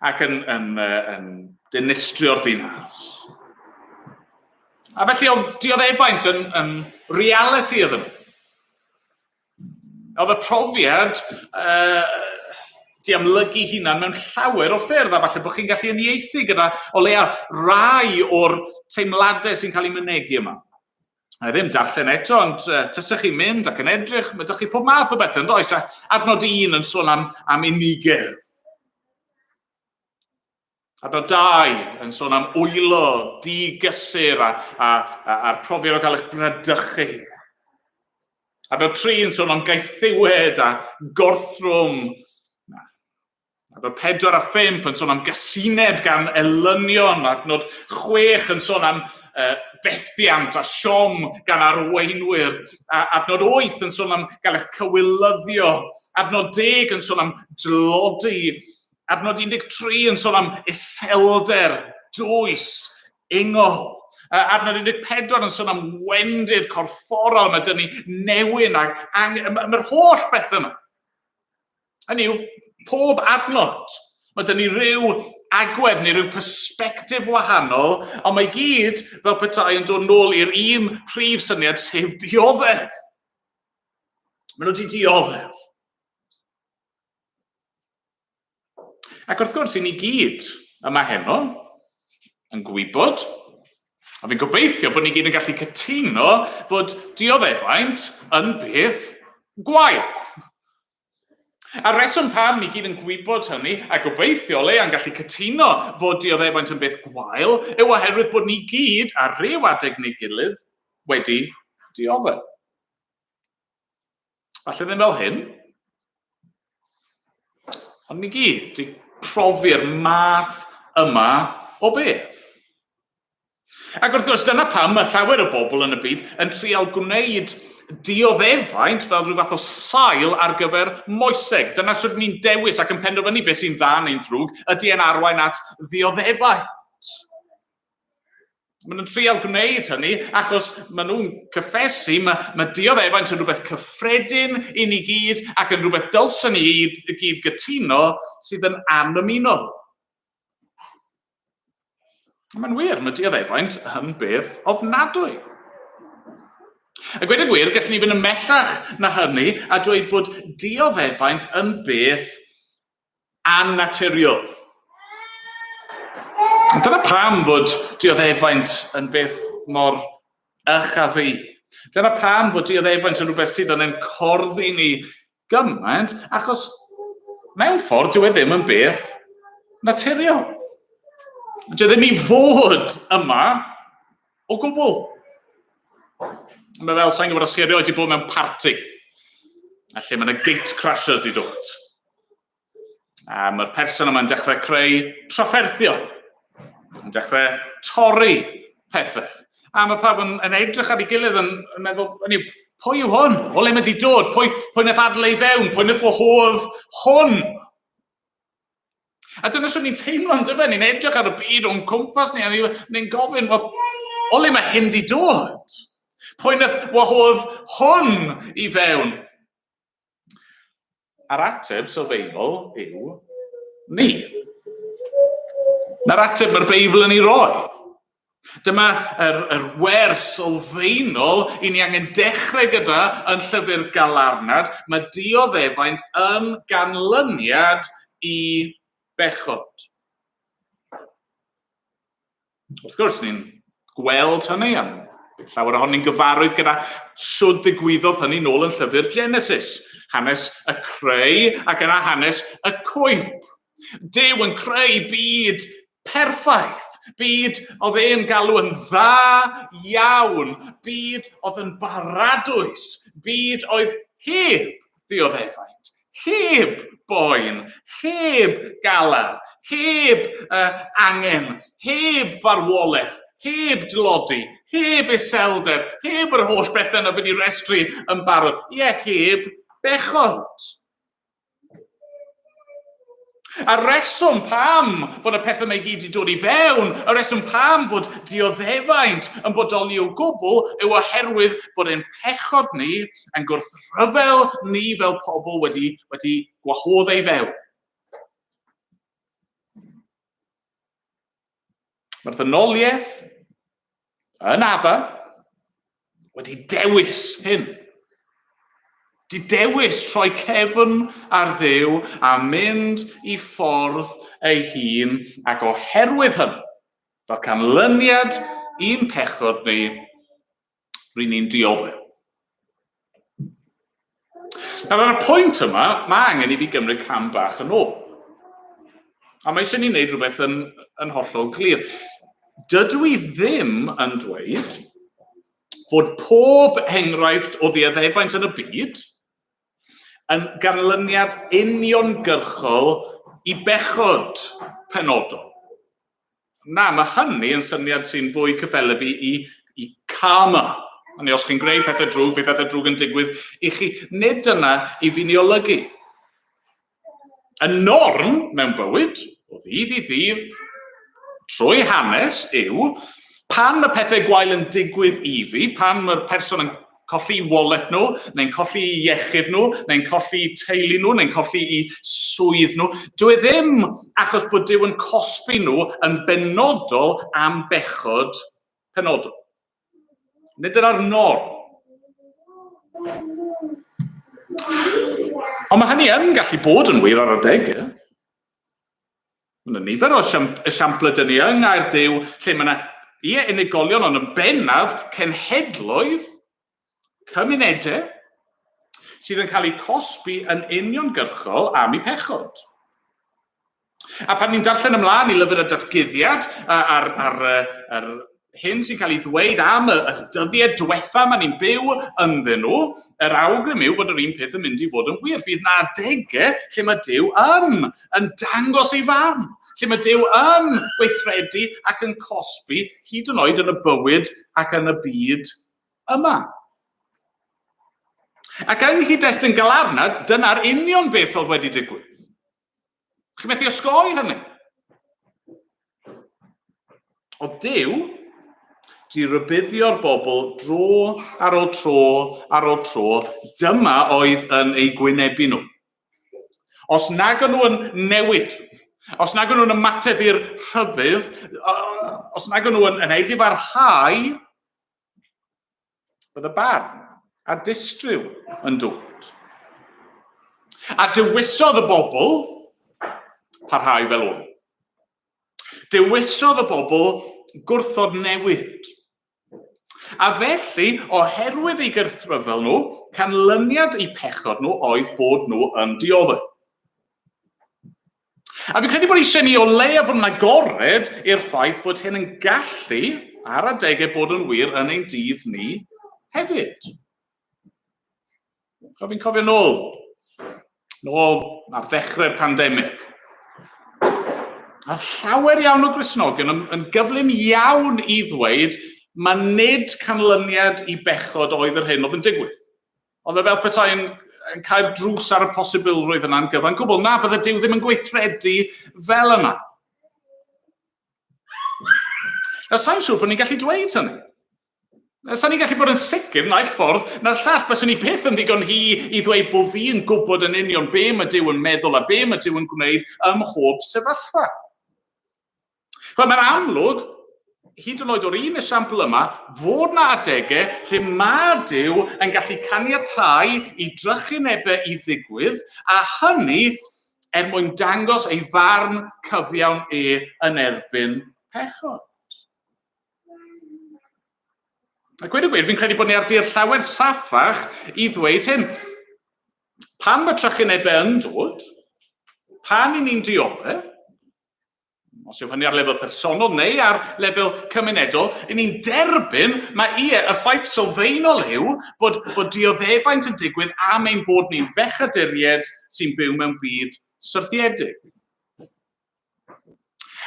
ac yn, yn, uh, yn dinistrio'r ddinas. A felly oedd dioddefaint yn, yn reality iddyn nhw. Oedd y profiad uh, di amlygu hunan mewn llawer o ffyrdd, a falle bod chi'n gallu uniaethu gyda o leia rai o'r teimladau sy'n cael eu mynegi yma. Na i ddim darllen eto, ond uh, tysych chi'n mynd ac yn edrych, mae ydych chi pob math o bethau, yn does? A adnod un yn sôn am, am unigedd. Adnod 2 yn sôn am wylo, di-gysur a, a, a, a'r profiad o gael eich bradychu. Adnod 3 yn sôn am gaethiwed a gorthrwm. Adnod 4 a 5 yn sôn am gasineb gan elynion. Adnod 6 yn sôn am uh, fethiant a siom gan arweinwyr. A adnod 8 yn sôn am gael eich cywilyddio. Adnod 10 yn sôn am dlodi. Adnod 13 yn sôn am iselder dwys, ingol. Adnod 14 yn sôn am wendid corfforol, mae dyn ni newyn ac angen, mae'r holl beth yma. Hynny yw, pob adnod, mae dyn ni ryw agwedd neu ryw perspectif wahanol, ond mae gyd fel petai yn dod nôl i'r un prif syniad, sef dioddef. Maen nhw wedi dioddef. Ac wrth gwrs, i ni gyd yma heno yn gwybod, a fi'n gobeithio bod ni gyd yn gallu cytuno fod dioddefaint yn beth gwael. A'r reswm pam ni gyd yn gwybod hynny, a gobeithio le yn gallu cytuno fod dioddefaint yn beth gwael, yw oherwydd bod ni gyd, ar ryw adeg neu gilydd, wedi dioddef. Falle ddim fel hyn. Ond ni gyd wedi profi'r math yma o beth. Ac wrth gwrs, dyna pam mae llawer o bobl yn y byd yn trial gwneud dioddefaint fel rhyw fath o sail ar gyfer moeseg. Dyna sut ni'n dewis ac yn penderfynu beth sy'n dda neu'n ddrwg, ydy e'n arwain at ddioddefaint. Maen nhw'n trial gwneud hynny achos maen nhw'n cyffesu, mae, mae dioddefaint yn rhywbeth cyffredin i ni gyd ac yn rhywbeth dylswn ni i gyd gytuno sydd yn annymunol. Mae'n wir, mae dioddefaint yn beth ofnadwy. A gweud y gwir, gallwn ni fynd ymhellach na hynny a dweud fod dioddefaint yn beth annaturiol. Dyna pam fod dioddefaint yn beth mor ych a fi. Dyna pam fod dioddefaint yn rhywbeth sydd yn ein corddi ni gymaint, achos mewn ffordd dyw e ddim yn beth naturiol. Dyw e ddim i fod yma o gwbl. Mae fel, sa'n gwybod os chi erioed wedi bod mewn parti, a lle mae yna gate crasher wedi dod. A mae'r person yma'n dechrau creu trafferthion, yn dechrau torri pethau. A mae pawb yn, yn edrych ar ei gilydd yn, yn meddwl, hynny, pwy yw hwn? O le mae wedi dod? Pwy, pwy wnaeth adle i fewn? Pwy wnaeth wahodd hwn? A dyna sut ni'n teimlo yn dyfe, ni'n edrych ar y byd o'n cwmpas ni, a ni'n ni gofyn, wel, o le mae hyn di dod? Pwy wnaeth wahodd hwn i fewn? A'r ateb sylfaenol yw ni. Na'r ateb mae'r Beibl yn ei roi. Dyma yr, yr wers sylfaenol i ni angen dechrau gyda yn llyfr Galarnad. Mae dioddefaint yn ganlyniad i bechod. Wrth gwrs, ni'n gweld hynny, a bydd llawer ohon ni'n gyfarwydd gyda sut ddigwyddodd hynny nôl yn llyfr Genesis. Hanes y creu ac yna hanes y cwymp. Duw yn creu byd perffaith, byd oedd e'n galw yn dda iawn, byd oedd yn baradwys, byd oedd heb ddioddefaint, heb boen, heb galar, heb uh, angen, heb farwolaeth, heb dlodi, heb iselder, heb yr holl bethau na fynd i restru yn barod, ie, heb bechod. A'r reswm pam fod y pethau yma i gyd wedi dod i fewn, y reswm pam fod dioddefaint yn bodoli o gwbl, yw oherwydd bod ein pechod ni, ein gwrthryfel ni fel pobl wedi, wedi gwahodd ei fewn. Mae'r ddynoliaeth yn Adda wedi dewis hyn. Di dewis troi cefn ar Dduw a mynd i ffordd ei hun ac oherwydd hynny, fel canlyniad i'n pechod ni, ry'n ni'n dioddef. Nawr ar y pwynt yma, mae angen i fi gymryd cam bach yn ôl. A mae eisiau ni wneud rhywbeth yn, yn hollol glir. Dydw i ddim yn dweud fod pob enghraifft o ddioddefaint yn y byd yn ganlyniad uniongyrchol i bechod penodol. Na, mae hynny yn syniad sy'n fwy cyffelybu i, i karma. Hynny, os chi'n gwneud pethau drwg, bydd pethau drwg yn digwydd i chi. Nid dyna i fi'n ei olygu. Y norm mewn bywyd, o ddydd i ddydd, trwy hanes, yw pan mae pethau gwael yn digwydd i fi, pan mae'r person yn colli wallet nhw, neu'n colli iechyd nhw, neu'n colli teulu nhw, neu'n colli i swydd nhw, dwi e ddim achos bod Duw yn cosbi nhw yn benodol am bechod penodol. Nid dyna'r norm. Ond mae hynny yn gallu bod yn wir ar adegau. Mae yna nifer o esiamplau dyn ni yng Ngair Duw lle mae yna, ie, unigolion, ond yn bennaf cenhedloedd, cymunedau, sydd yn cael eu cosbi yn uniongyrchol am eu pechod. A pan ni'n darllen ymlaen i lyfr y datguddiad a'r, ar, ar hyn sy'n cael ei ddweud am y, y dyddiau diwetha mae ni'n byw ynddyn nhw, yr awgrym yw fod yr un peth yn mynd i fod yn wir. Fydd na adegau lle mae Duw yn, yn dangos ei farn, lle mae Duw yn gweithredu ac yn cosbi hyd yn oed yn y bywyd ac yn y byd yma. Ac yng nghyd-destun Galarnad, dyna'r union beth oedd wedi digwydd. Chi'n methu osgoi hynny. O Duw di rybuddio'r bobl dro ar ôl tro ar ôl tro, dyma oedd yn eu gwynebu nhw. Os nag o'n nhw yn newid, os nag o'n nhw'n ymateb i'r rhybudd, os nag o'n nhw yn, yn edifarhau, Bydd y barn a distryw yn dod. A dewisodd y bobl parhau fel o'n. Dewisodd y bobl gwrthod newid. A felly, oherwydd eu gyrthryfel nhw, canlyniad eu pechod nhw oedd bod nhw yn dioddef. A fi'n credu bod eisiau ni o leiaf fod yn agored i'r ffaith fod hyn yn gallu, ar adegau, bod yn wir yn ein dydd ni hefyd. A fi'n cofio nôl, nôl ar ddechrau'r pandemig. A llawer iawn o Gristnogion yn, yn gyflym iawn i ddweud mae nid canlyniad i bechod oedd yr hyn oedd yn digwydd. Oedd e fel petai yn, yn cael drws ar y posibilrwydd yna'n gyfan gwbl. Na, bydde Duw ddim yn gweithredu fel yna. Nawr, sa'n siŵr bod ni'n gallu dweud hynny. Sa'n ni'n gallu bod yn sicr naill ffordd na'r llall. Byswn ni byth yn ddigon hi i ddweud bod fi'n gwybod yn union be mae Duw yn meddwl a be mae Duw yn gwneud ym mhob sefyllfa. Wel, mae'n amlwg, hyd yn oed o'r un esiampl yma, fod na adegau lle mae Duw yn gallu caniatáu i drychinebau i ddigwydd, a hynny er mwyn dangos ei farn cyfiawn e yn erbyn pechod. A gweud y gwir, fi'n credu bod ni ar dir llawer saffach i ddweud hyn. Pan mae trychinebau yn dod, pan i ni'n dioddef, os yw hynny ar lefel personol neu ar lefel cymunedol, i ni'n derbyn mae ie, y ffaith sylfaenol yw bod, bod dioddefaint yn digwydd am ein bod ni'n bechaduried sy'n byw mewn byd syrthiedig.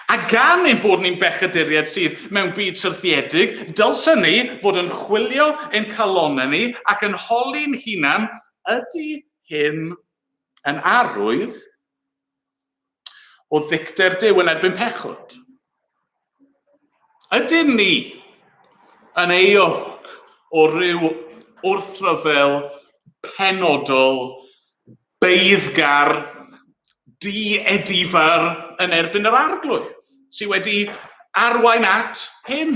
A gan ein bod ni'n bechaduried sydd mewn byd syrthiedig, dylsen ni fod yn chwilio ein calonnau ni ac yn holi'n hunan, ydy hyn yn arwydd o ddicter Duw yn erbyn pechod? Ydyn ni yn euog o ryw wrthryfel penodol, beiddgar, di-edifar yn erbyn yr arglwydd sydd wedi arwain at hyn?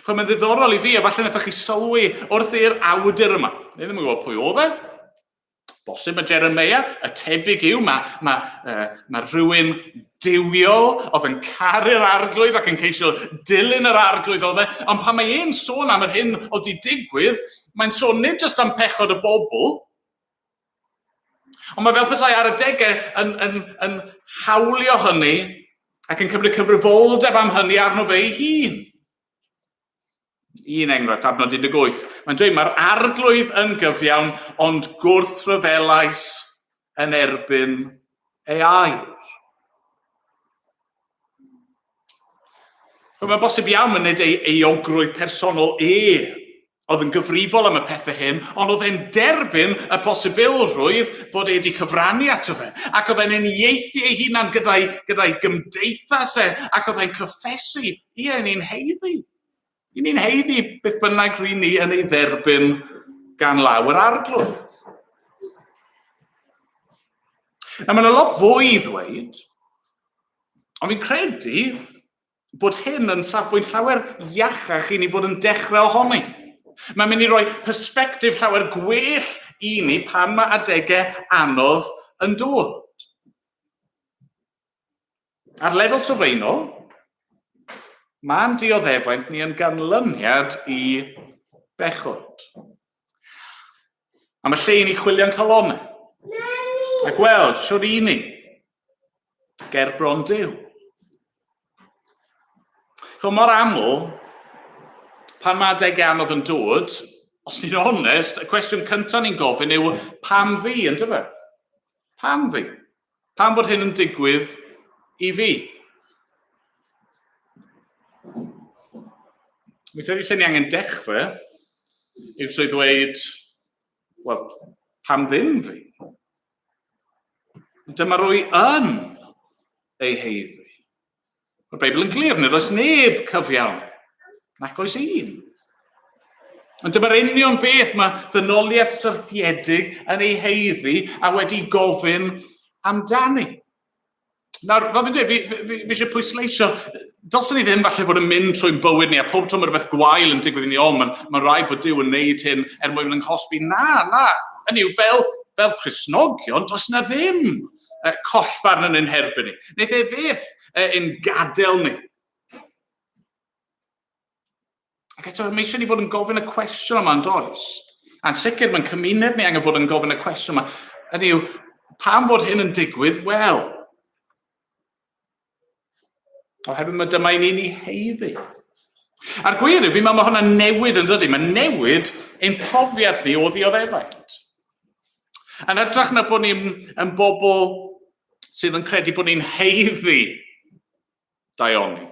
Chwa, mae'n ddiddorol i fi, a falle wnaethoch chi sylwi wrth i'r awdur yma. Ni ddim yn gwybod pwy oedd e. Bosib mae Jeremiah, y tebyg yw, mae, mae, uh, mae rhywun duwiol oedd yn caru'r arglwydd ac yn ceisio dilyn yr arglwydd oedd e. Ond pan mae e'n sôn am yr hyn oedd wedi digwydd, mae'n sôn nid jyst am pechod y bobl, Ond mae fel petai ar adegau yn, yn, yn hawlio hynny ac yn cymryd cyfrifoldeb am hynny arno fe ei hun. Un enghraifft, adnod 18. Mae'n dweud, mae'r arglwydd yn gyfiawn, ond gwrthryfelais yn erbyn ei air. Mae'n bosib iawn yn nid ei euogrwydd personol e oedd yn gyfrifol am y pethau hyn, ond oedd e'n derbyn y posibilrwydd fod e wedi cyfrannu ato fe, ac oedd e'n uniaethu ei hunan gyda'i, gyda'i gymdeithas e, ac oedd e'n cyffesu, ie, ni'n heiddi. I ni'n heiddi beth bynnag ry'n ni yn ei dderbyn gan law yr arglwydd. A mae'n lot fwy i ddweud, ond fi'n credu bod hyn yn safbwynt llawer iachach i ni fod yn dechrau ohoni. Mae'n mynd i roi persbectif llawer gwell i ni pan mae adegau anodd yn dod. Ar lefel sylfaenol, mae'n dioddefaint ni yn ganlyniad i bechod. A mae lle i ni chwilio'n calonnau. A gweld siwr i ni ger bron Duw. Chwa mor aml, pan mae adegau anodd yn dod, os ni'n onest, y cwestiwn cyntaf ni'n gofyn yw, pam fi, yn dyfe? Pam fi? Pam bod hyn yn digwydd i fi? Mi'n credu lle ni angen dechrau yw trwy ddweud, wel, pam ddim fi? Dyma rwy yn ei heiddi. Mae'r Beibl yn glir, nid oes neb cyfiawn, nac oes un. Ond dyma'r union beth mae dynoliaeth syrthiedig yn ei heiddi a wedi gofyn amdani. Nawr, fel fi'n dweud, fi, fi, fi, fi eisiau pwysleisio, dylswn ni ddim falle fod yn mynd trwy'n bywyd ni a pob tro mae rhywbeth gwael yn digwydd i ni, o, mae'n ma rhaid bod Duw yn neud hyn er mwyn yn nghosbi. Na, na, hynny yw, fel, fel Cristnogion, does na ddim collfarn yn ein herbyn ni. Wneith e fyth ein gadael ni. Ac eto, mae eisiau ni fod yn gofyn y cwestiwn yma yn does? A'n sicr, mae'n cymuned ni angen fod yn gofyn y cwestiwn yma. Hynny yw, pam fod hyn yn digwydd? Wel, oherwydd mae dyma i ni'n ei heiddi. A'r gwir yw, fi'n meddwl mae hwnna'n newid yn dydy. Mae'n newid ein profiad ni o ddioddefaint. Yn hytrach na bod ni'n yn bobl sydd yn credu bod ni'n heiddi daioni,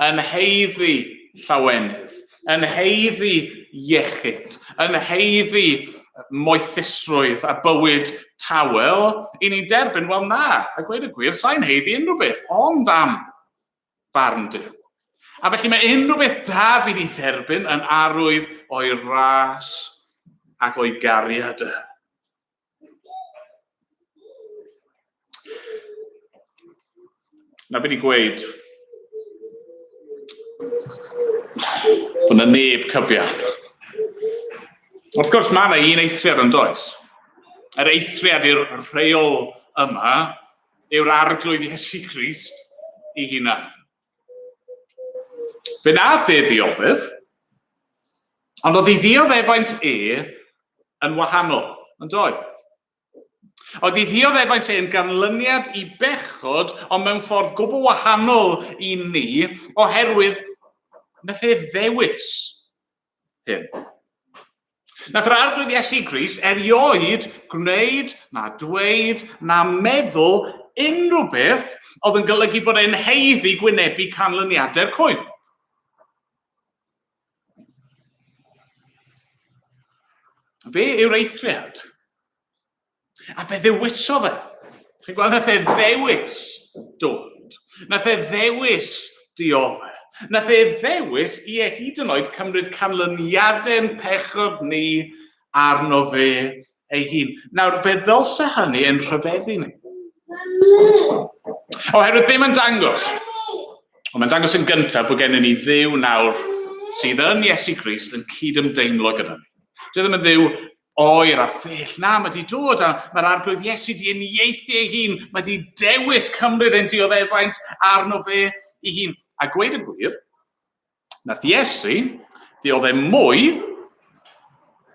yn heiddi llawenydd, yn heiddi iechyd, yn heiddi moethusrwydd a bywyd tawel, i ni'n derbyn, wel na, a gweud y gwir, sa'n heiddi unrhyw beth, ond am farn Duw. A felly mae unrhyw beth da fi ni dderbyn yn arwydd o'i ras ac o'i gariad e. Na beth i gweud bod yna neb cyfiawn. Wrth gwrs, mae yna un eithriad yn does. Yr eithriad i'r rheol yma yw'r arglwydd Iesu Grist i hunan. Fe nath e ddioddef, ond oedd ei ddioddefaint e yn wahanol, yn doedd? Oedd ei ddioddefaint e yn ganlyniad i bechod, ond mewn ffordd gwbl wahanol i ni, oherwydd nath e ddewis hyn. Nath yr Arglwydd Iesu Grist erioed gwneud, na dweud, na meddwl unrhyw beth oedd yn golygu fod e'n haeddu gwynebu canlyniadau'r cwyn. Fe yw'r eithriad. A fe ddewisodd e. Chi'n gweld, nath e ddewis dod. Nath e ddewis diodde. Nath e ddewis i e hyd yn oed cymryd canlyniadau'n pechod ni arno fe ei hun. Nawr, fe ddylse hynny yn rhyfeddu ni. Oherwydd be mae'n dangos? Ond mae'n dangos yn gyntaf bod gennym ni Dduw nawr sydd yn Iesu Grist yn cydymdeimlo gyda ni. Dwi ddim yn Dduw oer a phell. Na, mae di dod a mae'r Arglwydd Iesu di uniaethu ei hun. Mae di dewis cymryd ein dioddefaint arno fe ei hun. A gweud y gwir, nath Iesu ddiodde mwy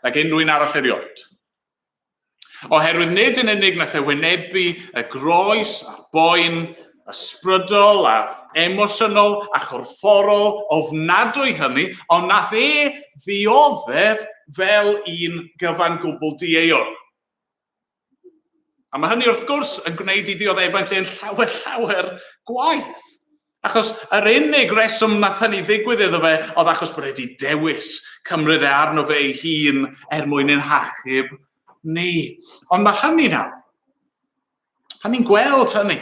nag unrhyw un arall erioed. Oherwydd nid yn unig nath e wynebu y groes a'r boen ysbrydol a emosiynol a chorfforol ofnadwy hynny, ond nath e ddioddef fel un gyfan gwbl dieuog. A mae hynny wrth gwrs yn gwneud i ddioddefaint e'n llawer llawer gwaeth. Achos yr unig reswm nath hynny ddigwydd iddo fe oedd achos bod e wedi dewis cymryd e arno fe ei hun er mwyn ein hachub ni. Ond mae hynny nawr. Pan ni'n gweld hynny,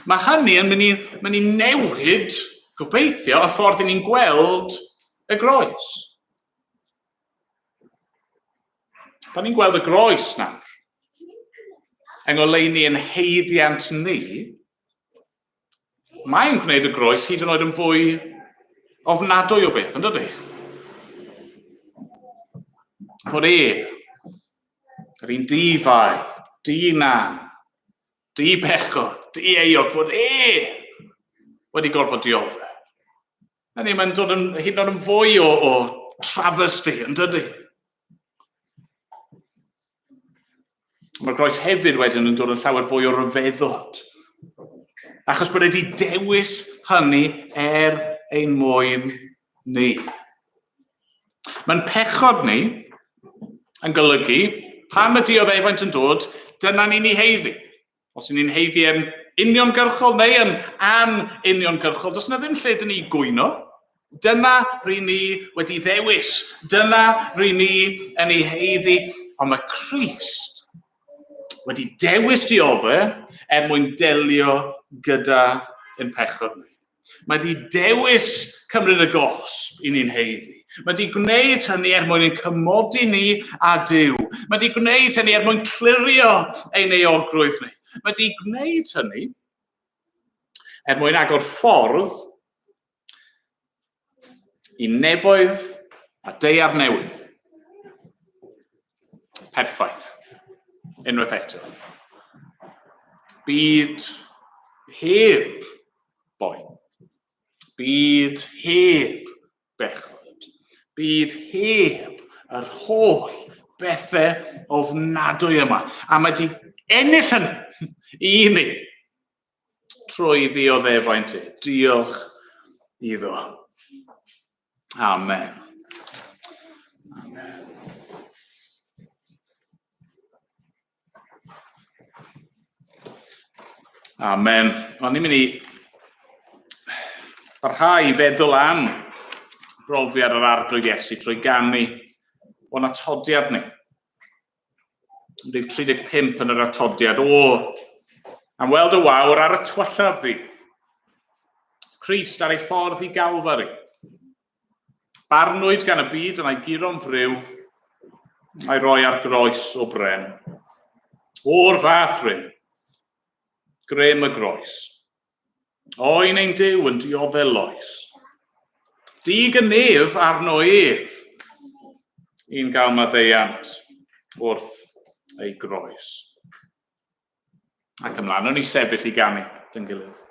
mae hynny yn mynd i, mynd i newid, gobeithio, y ffordd i ni'n gweld y groes. Pan ni'n gweld y groes nawr, yng ngoleuni yn heiddiant ni, mae'n gwneud y groes hyd yn oed yn fwy ofnadwy o beth, yn dydy? Fod e, yr un di-fai, di-nam, di-bechod, di-euog, fod e wedi gorfod dioddef. Hynny, mae'n dod yn, hyd yn oed yn fwy o travesty, yn dydy? Mae'r groes hefyd wedyn yn dod yn llawer fwy o ryfeddod. Achos bod wedi dewis hynny er ein mwyn ni. Mae'n pechod ni yn golygu pan y dioddefaint yn dod, dyna ni'n ei heiddi. Os y'n ni'n heiddi yn uniongyrchol neu yn an-uniongyrchol, does yna ddim lle dyn ni gwyno. Dyna ry'n ni wedi ddewis. Dyna ry'n ni yn ei heiddi. Ond mae Crist wedi dewis diodde er mwyn delio gyda ein pechod ni. Mae wedi dewis cymryd y gosb i ni'n heiddi. Mae wedi gwneud hynny er mwyn ein cymodi ni â Duw. Mae wedi gwneud hynny er mwyn clirio ein euogrwydd ni. Mae wedi gwneud hynny er mwyn agor ffordd i nefoedd a deiar newydd. Perffaith. Unwaith eto. Byd heb boen. Byd heb bechod. Byd heb yr holl bethau ofnadwy yma. A mae di ennill hynny i ni trwy ddioddefaint e. Diolch iddo. Amen. Amen. Amen. Wel, ni'n mynd i barhau i feddwl am brofiad yr Arglwydd Iesu trwy ganu o'n atodiad ni. Rhif 35 yn yr atodiad. O, am weld y wawr ar y twyllaf ddydd. Crist ar ei ffordd i Galfari. Barnwyd gan y byd yn ei guro'n friw, a'i roi ar groes o bren. O'r fath rym, grym y groes. Oen ein Duw yn dioddel loes. Dig y nef arno ef, i'n gael maddeuant wrth ei groes. Ac ymlaen, o'n i sefyll i ganu dyn gilydd.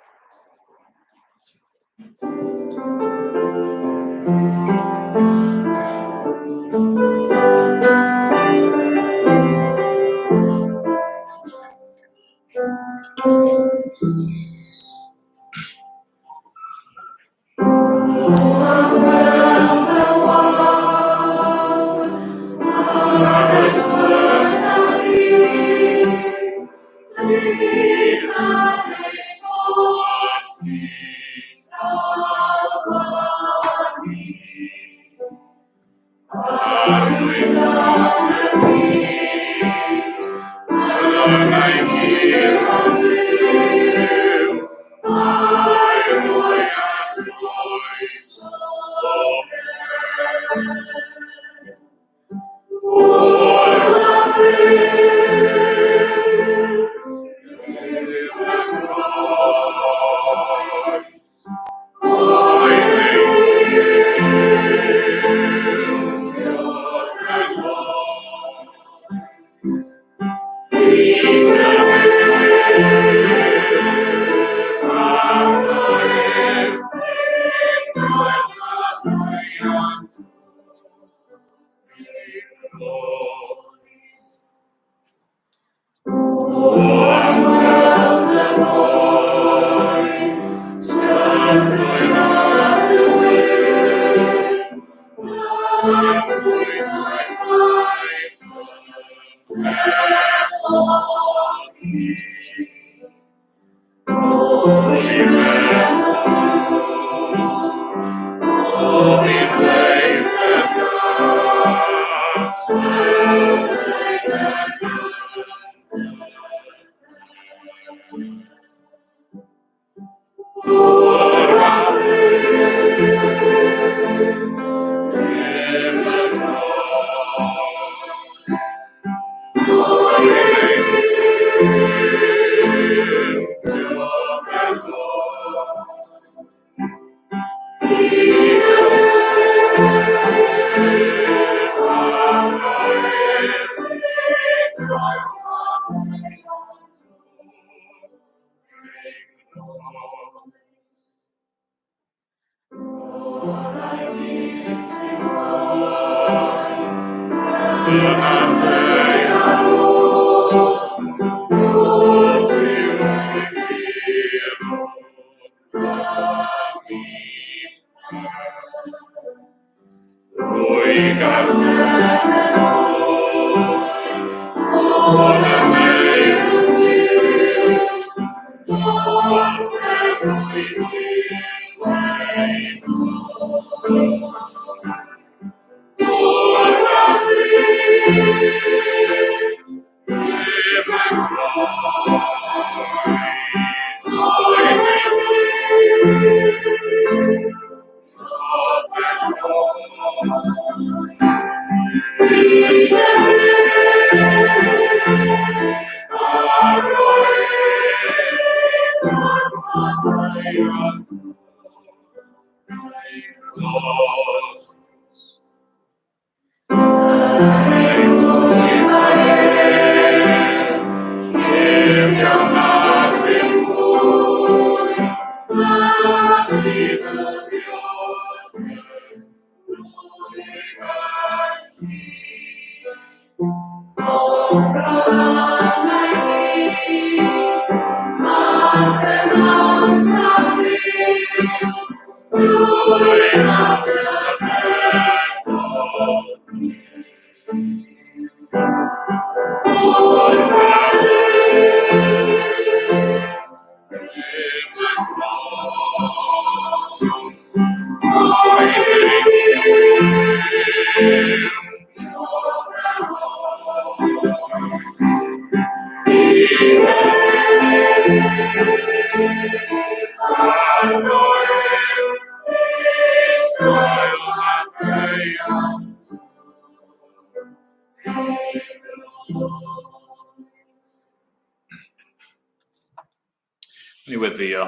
Ni weddio.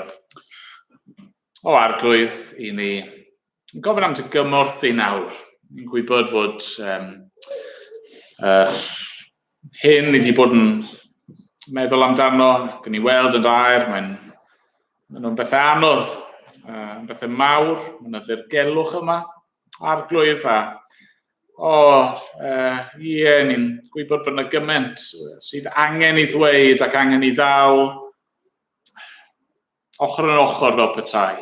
O Arglwydd, i ni gofyn am dy gymorth di nawr. Ni'n gwybod fod hyn ni wedi bod yn meddwl amdano, ac ni weld yn dair, mae'n maen nhw'n bethau anodd, yn bethau mawr, mae yna ddirgelwch yma, Arglwydd, a o, ie, ni'n gwybod fod yna gymaint sydd angen i ddweud ac angen i ddal ochr yn ochr fel petai.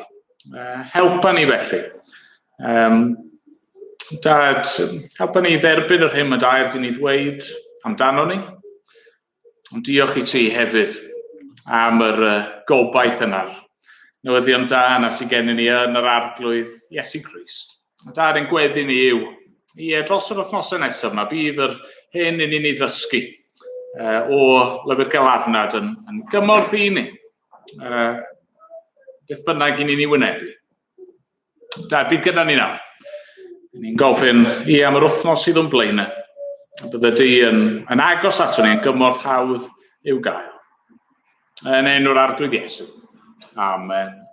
Helpa ni felly. Dad, helpa ni dderbyn yr hyn mae dair di ni ddweud amdano ni. Ond diolch i ti hefyd am yr gobaith yna, newyddion da yna sydd gennym ni yn yr Arglwydd Iesu Grist. A dad, ein gweddi ni yw, ie, dros yr wythnosau nesaf yma, bydd yr hyn i ni'n ei ddysgu o lyfr Galarnad yn, yn gymorth i ni, beth bynnag i ni'n ei wynebu. Da, bydd gyda ni nawr. Ni'n gofyn i am yr wythnos sydd o'n blaenau. A bydde di yn, yn agos ato ni, yn gymorth hawdd i'w gael. Yn enw'r Arglwydd Iesu. Amen.